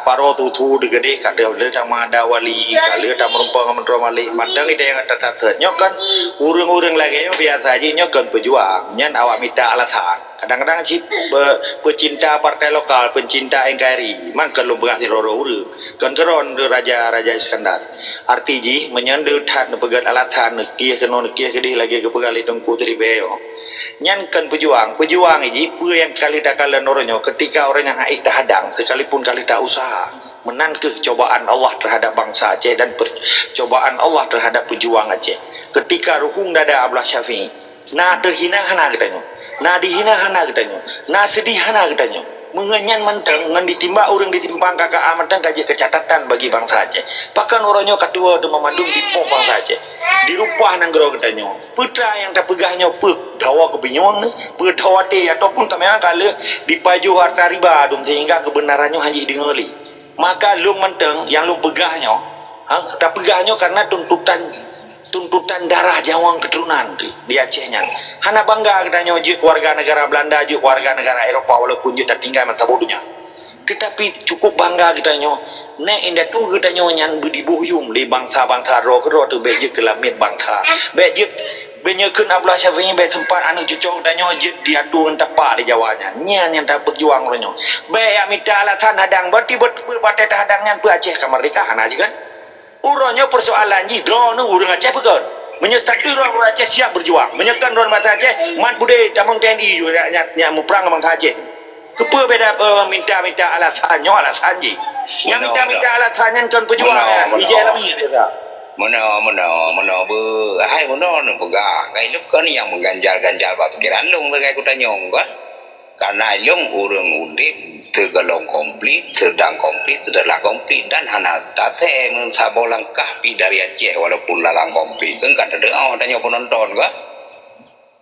paro tutu deugadeh ka lheueh tamada wali, ka lheueh tameurumpok ngon Meuntroe Malik, mantong idéh nyang that-that. Nyoe kan ureuëng-ureuëng lagée nyoe biasa jih nyoe kon peujuang, nyan awak mita alasan. Kadang-kadang cit pe-, peucinta partai lokal, peucinta N K R I, man kon lôn peugah sidroe-droe ureuëng. Kon keudroe raja-raja Iskandar. Arti jih meunyoe deuh that neupeugét alasan neukieh keunoe neukieh keudeh lagée geupeugah lé Teungku Sri Beo. Nyan kon peujuang. Peujuang jih peue nyang ka lheueh takalon uroe nyoe, ketika uroe nyan hana ék tahadang, sekalipun ka lheueh ta-usaha. Meunan kheueh cobaan Allah terhadap bansa Aceh dan per-, cobaan Allah terhadap peujuang Aceh. Ketika ruhueng dada Abdullah Syafi'i, na teuhina hana geutanyoe, na dihina hana geutanyoe, na seudeh hana geutanyoe. Meungon nyan mantong ngon ditimbak ureuëng di simpang K K A mantong ka jeuet keu catatan bagi bansa Aceh. Pakon uroe nyoe ka tuwoe teuma mandum dipoh bansa Aceh. Dirupah nanggroe geutanyoe. Peue teuma nyang tapeugah nyoe peue? Dawa keubinyueng nyoe, peue dawa até ataupun ka memang ka lheueh dipajoh harta riba dum sehingga keubeunaran nyoe hana jideungoe lé. Maka lôn mantong nyang lôn peugah nyoe, ha, tapeugah nyoe karena tuntutan, tuntutan darah nyawöng keuturonan di, di Aceh nyan. Hana bangga geutanyoe jeuet keu warga negara Belanda, jeuet keu warga negara Eropa walaupun jeuet tatinggai meusaboh donya. Tetapi cukup bangga geutanyoe, nèk indatu geutanyoe nyan beudiboh yuem lé bansa-bansa droe keudroe teuh bék jeuet keu lamiet bansa. Bék jeuet, bék nyoe kheun Abdullah Syafi'i bék teumpat aneuk cucoe geutanyoe jeuet diatu ngon tapa di Jawa nyan. Nyan nyang tapeujuang uroe nyoe. Bék jak mita alasan hadang, berarti bet-, bet-, batée tahadang nyan peue Aceh ka merdeka? Hana jih kan? Uroe nyoe persoalan jih, droeneuh ureuëng Aceh peue kon? Meunyoe status droeneuh ureuëng Aceh siap berjuang. Meunyoe kon droeneuh bansa Aceh, mat beudé tamong T N I ju nyak, nyak, nyak muprang ngon bansa Aceh. Keupeue beda, eh, minta-minta alasan nyoe alasan jih? Nyang minta-minta alasan nyan kon peujuang, eh, ijai lami dia. Meunoe, meunoe, meunoe beu. Hai meunoe neupeugah. Ngai lôn kon nyang meuganjal-ganjal bak pikiran lôn lagée kutanyong kan. Karena ilong ureuëng udeb teugalong konflik, seudang konflik, seudang konflik, dan hana tasé meusaboh langkah pi dari Aceh walaupun lalang konflik. Kan ka teudeungoe tanyoe peunonton ka.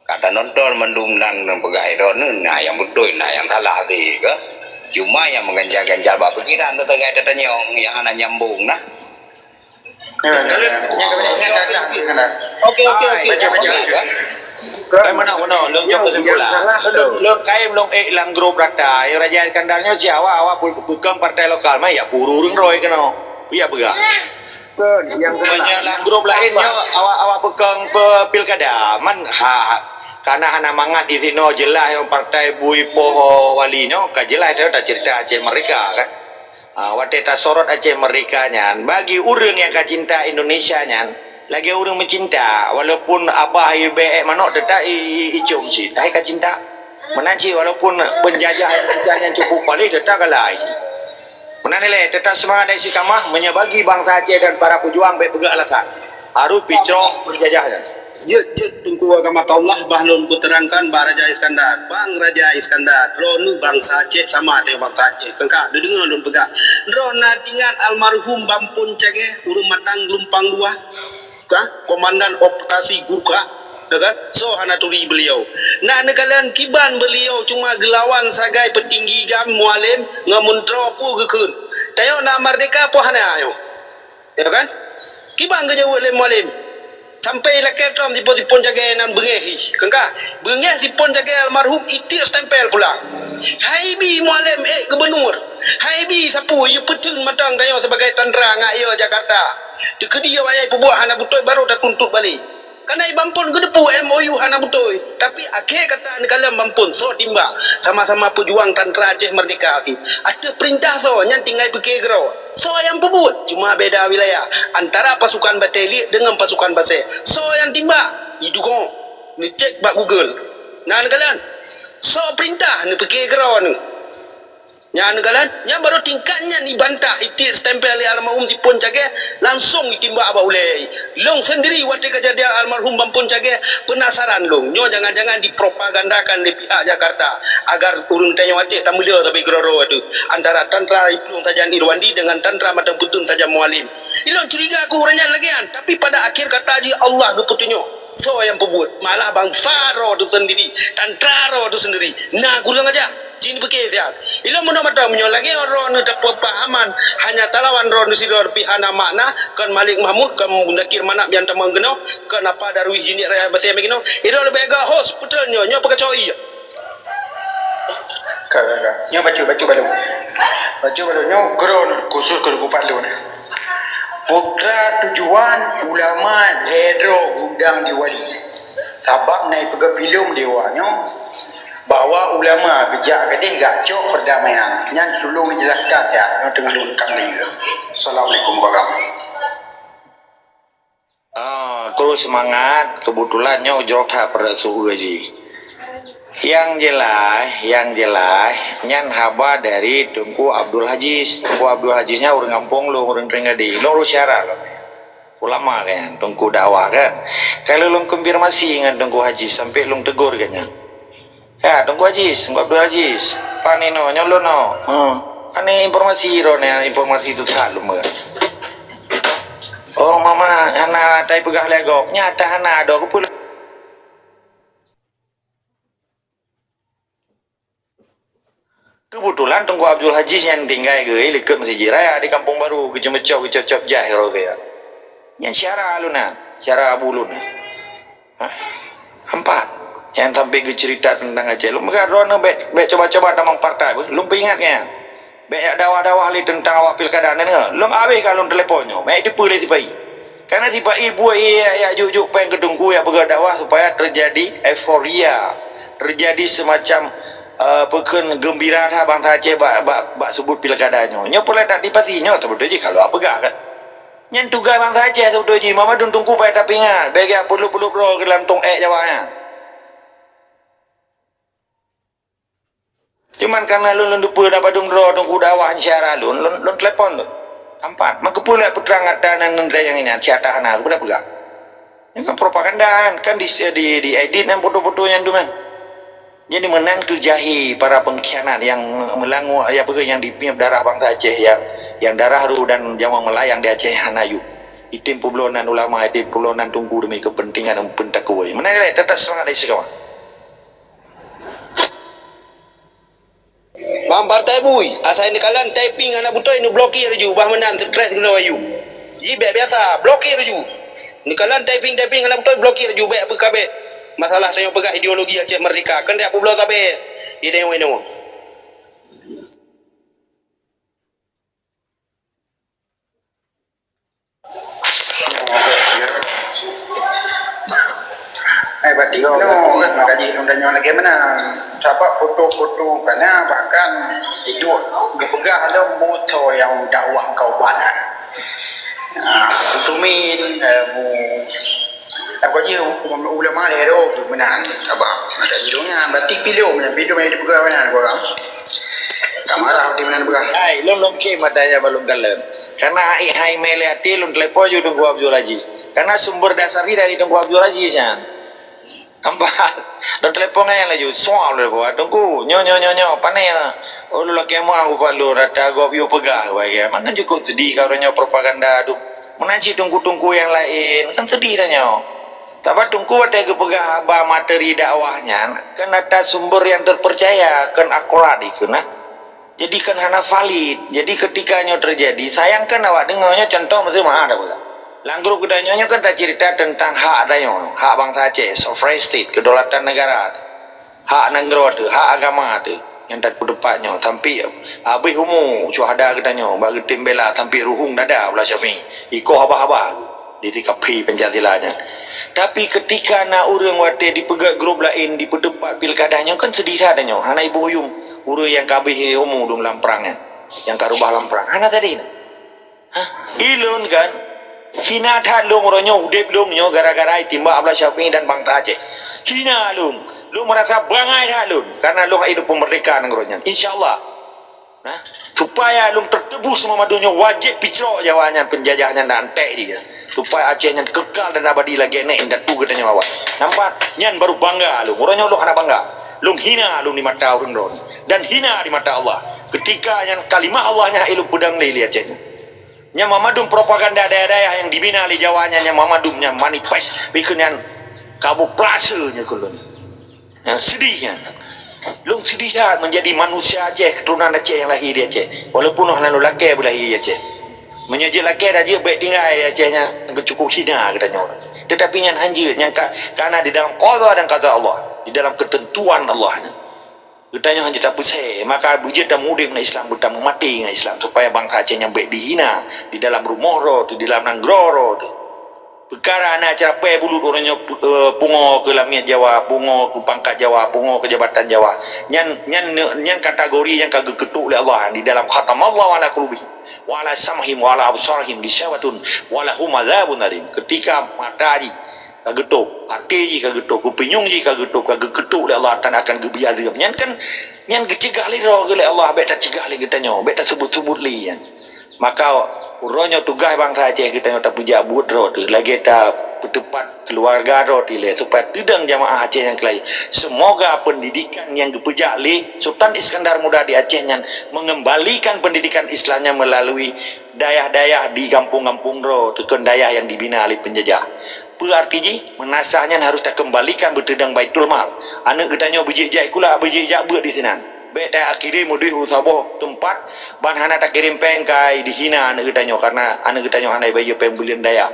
Ka tanonton mandum dan peugah droeneuh na nyang beutôi, na nyang salah sih ka. Cuma nyang meuganjal-ganjal bak pikiran teuh sagai tatanyong nyang hana nyambong na. Okey, okey, okey. Baca, baca, baca. Kan mana, mana, lôn cok kesimpulan. Lôn, lôn kaém lôn ék lam grup rata. Yo Raja Iskandar nyoe si awak, awak pu-, peukong partai lokal. Mai ya puru ureuëng roi keunoe. Ya peugah. Meunyoe lam grup laén nyoe awak, awak peukong pe-, pilkada. Man ha, ha. Karena hana mangat di sinoe jeulaih nyang partai bui poho wali nyoe ka jeulaih dah cerita Aceh Merdeka kan. Ha, watée tasorot Aceh Merdeka nyan, bagi ureuëng nyang ka cinta Indonesia nyan, lagée ureuëng meucinta, walaupun abah ibée ék manok teutap i, i, icom cit, hai ka cinta. Meunan cit walaupun penjajah Indonesia nyan cukup paléh teutap galai. Meunan ilée teutap seumangat dan istiqamah meunyoe bagi bansa Aceh dan para pejuang bék peugah alasan. Harus picroh penjajah nyan. Jeuet, jeuet Teungku agama Allah bah lôn beuteurangkan bak Raja Iskandar. Bang Raja Iskandar, droeneuh bansa Aceh sama deungon bansa Aceh. Keungka, neudeungoe lôn peugah. Droeneuh na ingat almarhum Bampon Cagée, ureuëng Matang Geulumpang Dua? Ka? Komandan Operasi Gurkha. Ya kan? Soe hana turi beliau. Na neukalon kiban beliau cuma geulawan sagai peutinggi GAM Mualem ngon meuntroe peue geukheun. Tanyoe na merdeka peue hana nyoe. Ya kan? Kiban geujaweueb lé Mualem. Sampai lakée tom sipon-sipon Cagée nan beungéh jih. Keungka, beungéh sipon Cagée almarhum itiek stempel pulang. Hai bi Mualem ék gubernur. Hai bi sapeue, yue peuteun mantong tanyoe sebagai tantra ngak yo Jakarta. Teukeudi awak nyan peubuet hana beutôi baru tatuntut balek. Kana i Bampon geuteupeue M O U hana beutôi, tapi akhé kata neukalon Bampon soe timbak, sama-sama peujuang tantra Aceh Merdeka cit. Ateueh peurintah soe nyan tinggai pike keudroe. Soe nyang peubuet? Cuma beda wilayah antara pasukan Batèe Liek deungon pasukan Basèe. Soe nyang timbak? Idugong. Neucek bak Google. Na neukalon? Soe peurintah neupike keudroe neuh? Nyan neukalon, nyang barô tingkat nyan ibantah itiek stempel lé almarhum Sipon Cagée, langsong itimbak bak ulée. Lôn seundiri watée keujadian almarhum Bampon Cagée, peunasaran lôn, nyoe jangan-jangan dipropagandakan lé pihak Jakarta agar ureuëng tanyoe Aceh tameulé sabe keudroe-droe teuh antara tantra Iplueng Sajan Irwandi deungon tantra Matang Peuteun Sajan Mualem. Ilôn curiga keu ureuëng nyan lagée nyan, tapi pada akhir kata jih Allah geupeutunyok soe nyang peubuet, malah bansa droe teuh seundiri, tantra droe teuh seundiri. Na kureueng aja. Jih neupike siat. Ilôn meunoe mantong meunyoe lagée droeneuh tapeupahaman hanya talawan droeneuh sidroe pih hana makna, kon Malik Mahmud, kon Muzakir Manaf nyang tamong keunoe, kon apa Darwis Jiniek Raya Basèe meunoe, ilôn leubeh gét host peuteun nyoe, nyoe peukacoe ie. Ka, ka, ka. Nyoe bacut, bacut balon. Bacut balon nyoe kron khusus keu geupat lôn. Putra tujuan ulama lhée droe gudang di wali. Sabab na ipeugah filem dewa nyoe. Bahwa ulama geujak keudeh gak cok perdamaian. Nyan tulông jeulaskan siat, nyoe teungoh lôn kang lé. Assalamualaikum warahmatullahi. Ah, terus semangat, kebetulan nyoe jroh that peureulée su-, jih. Nyang jeulaih, nyang jeulaih, nyan haba dari Teungku Abdul Aziz. Teungku Abdul Aziz nyan ureuëng gampông lôn, ureuëng Trienggadeng. Lôn rôh syara lom. Ulama kan, teungku dakwah kan. Ka lheueh lôn konfirmasi ngon Teungku Haji sampai lôn tegur geuh nyan. Ya, Teungku Haji, Teungku Abdul Aziz, pane nyoe, nyoe lôn nyoe. Hmm. Pane informasi droeneuh, informasi teuh that lôn kan. Oh, mama hana tai peugah lé gob. Nyata hana ada keupeue. Keubeutulan Teungku Abdul Aziz nyan tinggai geuh likot Meuseujid Raya di Kampung Baru, geuceumeucok, geucocok jah roh geuh. Nyan syara lôn na, syara abu lôn na. Hah? Empat. Nyang sampai geuceurita teuntang Aceh. Lôn peugah droeneuh bèk, bèk cuba-cuba tamong partai beuh. Lôn peuingat nyan. Bèk jak dakwah-dakwah lé teuntang awak pilkada nyan. Lôn abéh ka lôn teulepon nyoe. Bèk teupeue lé sipa-i. Karena sipa-i buet ié yak juk-juk péng keu teungku yak peugah dakwah supaya terjadi euforia, terjadi semacam, eh, peukheun geumbira that bansa Aceh bak, bak, bak seubut pilkada nyoe. Nyoe peureulèe tak dipasi nyoe, teubeutôi jih ka lôn peugah kan. Nyan tugaih bansa Aceh teubeutôi jih, mama dun teungku payah tapeuingat, bèk jak peuleup-peuleup droe keu lam tong ék Jawa nyan. Cuman karena lôn, lôn teupeue na padum droe teungku dakwah syara lôn, lôn, lôn telepon lôn. Ampat, meukeupeu lé peutrang ata nan neuntreuk nyang inan, si ata hana, keupeue peugah. Nyan kan propaganda kan, kan di, di, di edit nan foto-foto nyan tu kan. Jadi meunan keuh jahé para pengkhianat nyang meulangue, ya peugah nyang dipiep darah bansa Aceh, nyang, nyang darah ru dan nyawöng meulayang di Aceh hana yum. Item peubloe nan ulama, item peubloe nan teungku demi kepentingan umpun takue. Meunan lé, tetap semangat dari seugama. Bang partai bui, asai neukalon typing hana beutôi neublokir laju, bah meunan stres keunoe ayue. Ji bèk biasa, blokir laju. Neukalon typing-typing hana beutôi, blokir laju, bèk peukabeh. Masalah tanyoe peugah ideologi Aceh Merdeka, keuneuk peubloe sabe. Di tanyoe-tanyoe. Eh, bak Tino kan, maka jih lôn tanyong lagèe meunan. Sabab foto-foto ka na, bahkan iduek geupeugah lom butoe nyang dakwah keu ubat nyan. Ah, Utumin, eh, bu, apa jih ulama lé ro meunan, sabab maka jih lôn nyan, berarti pilom, pilom nyang dipeugah meunan, orang. Ka marah di meunan peugah. Hai, lôn lôn khém ata nyang balum kalon. Karena hai, hai mé lé até lôn telepon ju Teungku Abdul Aziz. Karena sumber dasar jih dari Teungku Abdul Aziz nyan. Nampak? Lôn telepon nyan laju. Soal lôn telepon. "Teungku, nyoe, nyoe, nyoe, nyoe. Pane ya? Oh, lôn lakèe meuah ubak lôn, rata gob yue peugah," bagai. Maka cukup sedih kalau nyoe propaganda tu. Meunan cit teungku-teungku nyang laén. Kan sedih dah nyoe. Sabab teungku watèe geupeugah haba materi dakwah nyan, kan ata sumber nyang terpercaya, kan akurat dikeue na. Jadi kan hana valid. Jadi ketika nyoe terjadi, sayang kan awak deungoe nyoe contoh meuseu meu'ah dah peugah. Lam grup geutanyoe nyoe kan tacerita tentang hak tanyoe, hak bansa Aceh, sovereign state, kedaulatan negara. Hak nanggroe teuh, hak agama teuh nyang tapeuteupat nyoe. Sampai habéh umu syuhada geutanyoe bak geutem bela sampai ruhueng dada Abdullah Syafi'i. Ikoh haba-haba geuh di tika phi Pancasila nyan. Tapi keutika na ureuëng watée dipeugét grup laén dipeuteupat pilkada nyoe kan seudih that tanyoe. Hana ibu uyum ureuëng nyang ka habéh umu dum lam prang nyan, nyang ka reubah lam prang. Hana tadi na. Hah? Ilôn kan, hina that lôn uroe nyoe udeb lôn nyoe gara-gara itimbak Abdullah Syafi'i dan bansa Aceh. Hina lôn. Lôn meurasa bangai that lôn karena lôn hai lôn peumeurdeka nanggroe nyan. Insya Allah. Nah, supaya lôn teuteubu seumama donya wajéb picrok Jawa nyan, peunjajah nyan dan antek jih. Supaya Aceh nyan kekal dan abadi lagée nèk indatu geutanyoe awak. Nampak? Nyan baru bangga lôn. Uroe nyoe lôn hana bangga. Lôn hina lôn di mata ureuëng droe. Dan hina di mata Allah. Ketika nyan kalimah Allah nyan hai lôn peudong lé, lé Aceh nyan. Nyang mamadum propaganda dayah-dayah nyang dibina lé Jawa nyan, nyang mamadum nyan manifest bikeu nyan kamuflase nyan keu lôn. Nyan seudih nyan. Lôn seudih that menjadi manusia Aceh, keturunan Aceh nyang lahé di Aceh. Walaupun hana lôn lakée beulahé di Aceh. Meunyoe jeuet lakée dan jeuet bék tinggai di Aceh nyan, cukup hina geutanyoe. Tetapi nyan hanjeuet, nyan ka, karena di dalam qada dan qada Allah, di dalam ketentuan Allah nyan. Geutanyoe hana tapeusé, maka beujeuet tameudeb ngon Islam, beujeuet tameumaté ngon Islam, supaya bansa Aceh nyan bék dihina di dalam rumoh droe teuh, di dalam nanggroe droe teuh. Peukara na acara pèe bulut uroe nyoe, eh, pungoe keu lamiet Jawa, pungoe keu pangkat Jawa, pungoe keu jabatan Jawa. Nyan, nyan, nyan kategori nyang ka geukeutuk lé Allah di dalam khatamallahu ala qulubihim wa ala sam'ihim wa ala absarihim ghisyawatun wa lahum adzabun alim. Ketika mata jih ka geutôb, até jih ka geutôb, kupinyueng jih ka geutôb, ka geukeutuk lé Allah Taala akan geubri azab. Nyan kan, nyan geuceugah lé droe geuh lé Allah, bék taceugah lé geutanyoe, bék taseubut-seubut lé nyan. Maka uroe nyoe tugaih bansa Aceh geutanyoe tapeujak buet droe teuh, lagée tapeuteupat keuluwarga droe teuh lé, supaya teudong jamaah Aceh nyang keulai. Seumoga peundidikan nyang geupeujak lé Sultan Iskandar Muda di Aceh nyan meungeumbalikan peundidikan Islam nyan meulalui dayah-dayah di gampông-gampông droe teuh, kheun dayah nyang dibina lé peunjajah. Peue arti jih? Meunasah nyan harôh takeumbalikan beuteudong Baitul Mal. Aneuëk geutanyoe beujeuet jak sikula, beujeuet jak beuet disinan. Bék takirém udeh u saboh teumpat, ban hana takirém péng, ka dihina aneuëk geutanyoe, karena aneuëk geutanyoe hana ibayeue péng buleuen dayah.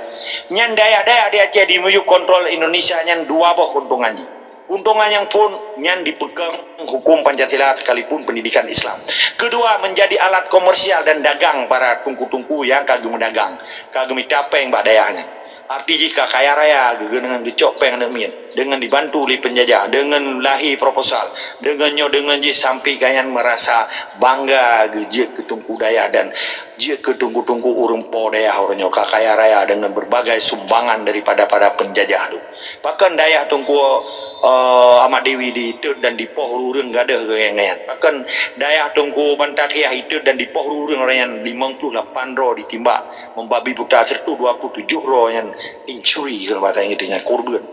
Nyan dayah-dayah di Aceh dimiyueb kontrol Indonesia nyan dua boh keuntungan jih. Keuntungan nyang phôn nyan dipeukong huköm Pancasila sekalipun pendidikan Islam. Kedua, menjadi alat komersial dan dagang para teungku-teungku nyang ka geumeudagang, ka geumita péng bak dayah nyan. Arti jih ka kaya raya geuh deungon geucok péng aneuëk miet, deungon dibantu lé peunjajah, deungon lahé proposal, deungon nyoe deungon jih sampai gobnyan meurasa bangga geuh jeuet keu teungku dayah dan jeuet keu teungku-teungku ureuëng po dayah uroe nyoe ka kaya raya deungon berbagai sumbangan daripada para peunjajah tu. Pakon dayah Teungku, eh, Ahmad Dewi ditot dan dipoh ureuëng gadôh geuh nyan? Pakon dayah Teungku Banta Khiah itot dan dipoh ureuëng nyan limong ploh lapan droe ditimbak, membabi buta, serta dua puluh tujoh droe nyan injury, kalau bahasa Inggris nyan, korban.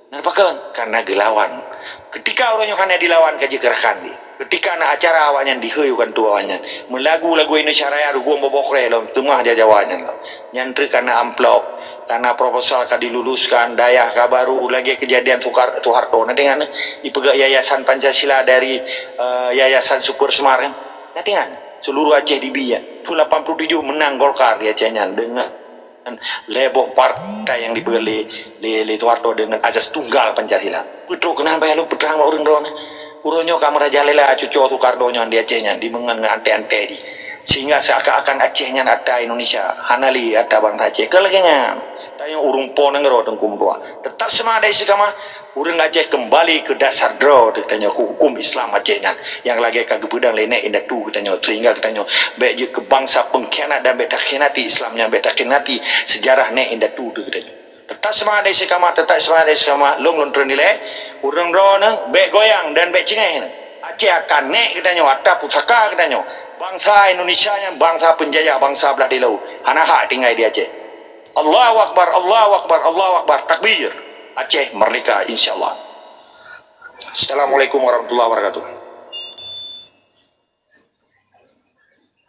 Nah, pakon? Karena geulawan. Ketika ureuëng nyoe hana dilawan ka jeuet keu rakan di. Ketika na acara awaknyan dihôi u kantô awaknyan. Meulagu lagu Indonesia Raya rugoe boboh kreh lom teumah jajawa nyan lom. Nyan treuk karena amplop, karena proposal ka diluluskan, dayah ka baru, lagée kejadian Soeharto. Nanti kan ipeugah Yayasan Pancasila dari uh, Yayasan Super Smart kan. Nanti kan seluruh Aceh dibiak. Tu lapan puluh tujuh menang Golkar di Aceh nyan dengan lhée boh partai nyang dipeugah lé, lé, lé Soeharto dengan azas tunggal Pancasila. Peutrok keunan bayah lôn peutrang bak ureuëng droe nyoe. Ureuëng nyoe ka meurajalela cucoe Soeharto nyoe di Aceh nyan, dimeungon ngon anté-anté jih. Sehingga seakan-akan Aceh nyan ata Indonesia, hana lé ata bansa Aceh. Keu lagée nyan, tanyoe ureuëng po nanggroe teungku meutuah. Tetap semangat dari seukama, ureuëng Aceh kembali ke dasar droe teuh tanyoe, ke hukum Islam Aceh nyan. Nyang lagée ka geupeudong lé nek indatu geutanyoe, sehingga geutanyoe bék jeuet keu bansa pengkhianat dan bék takhianati Islam nyan, bék takhianati sejarah nek indatu teuh geutanyoe. Tetap semangat dari seukama, tetap semangat dari seukama, lôn lôn treun dilée, ureuëng droe nyoe bék goyang dan bék cingeh nyoe. Aceh akan nek geutanyoe, ata pusaka geutanyoe. Bansa Indonesia nyan bansa penjajah, bansa blah di laut. Hana hak tinggai di Aceh. Allahu Akbar, Allahu Akbar, Allahu Akbar, takbir. Aceh merdeka, insya Allah. Assalamualaikum warahmatullahi wabarakatuh.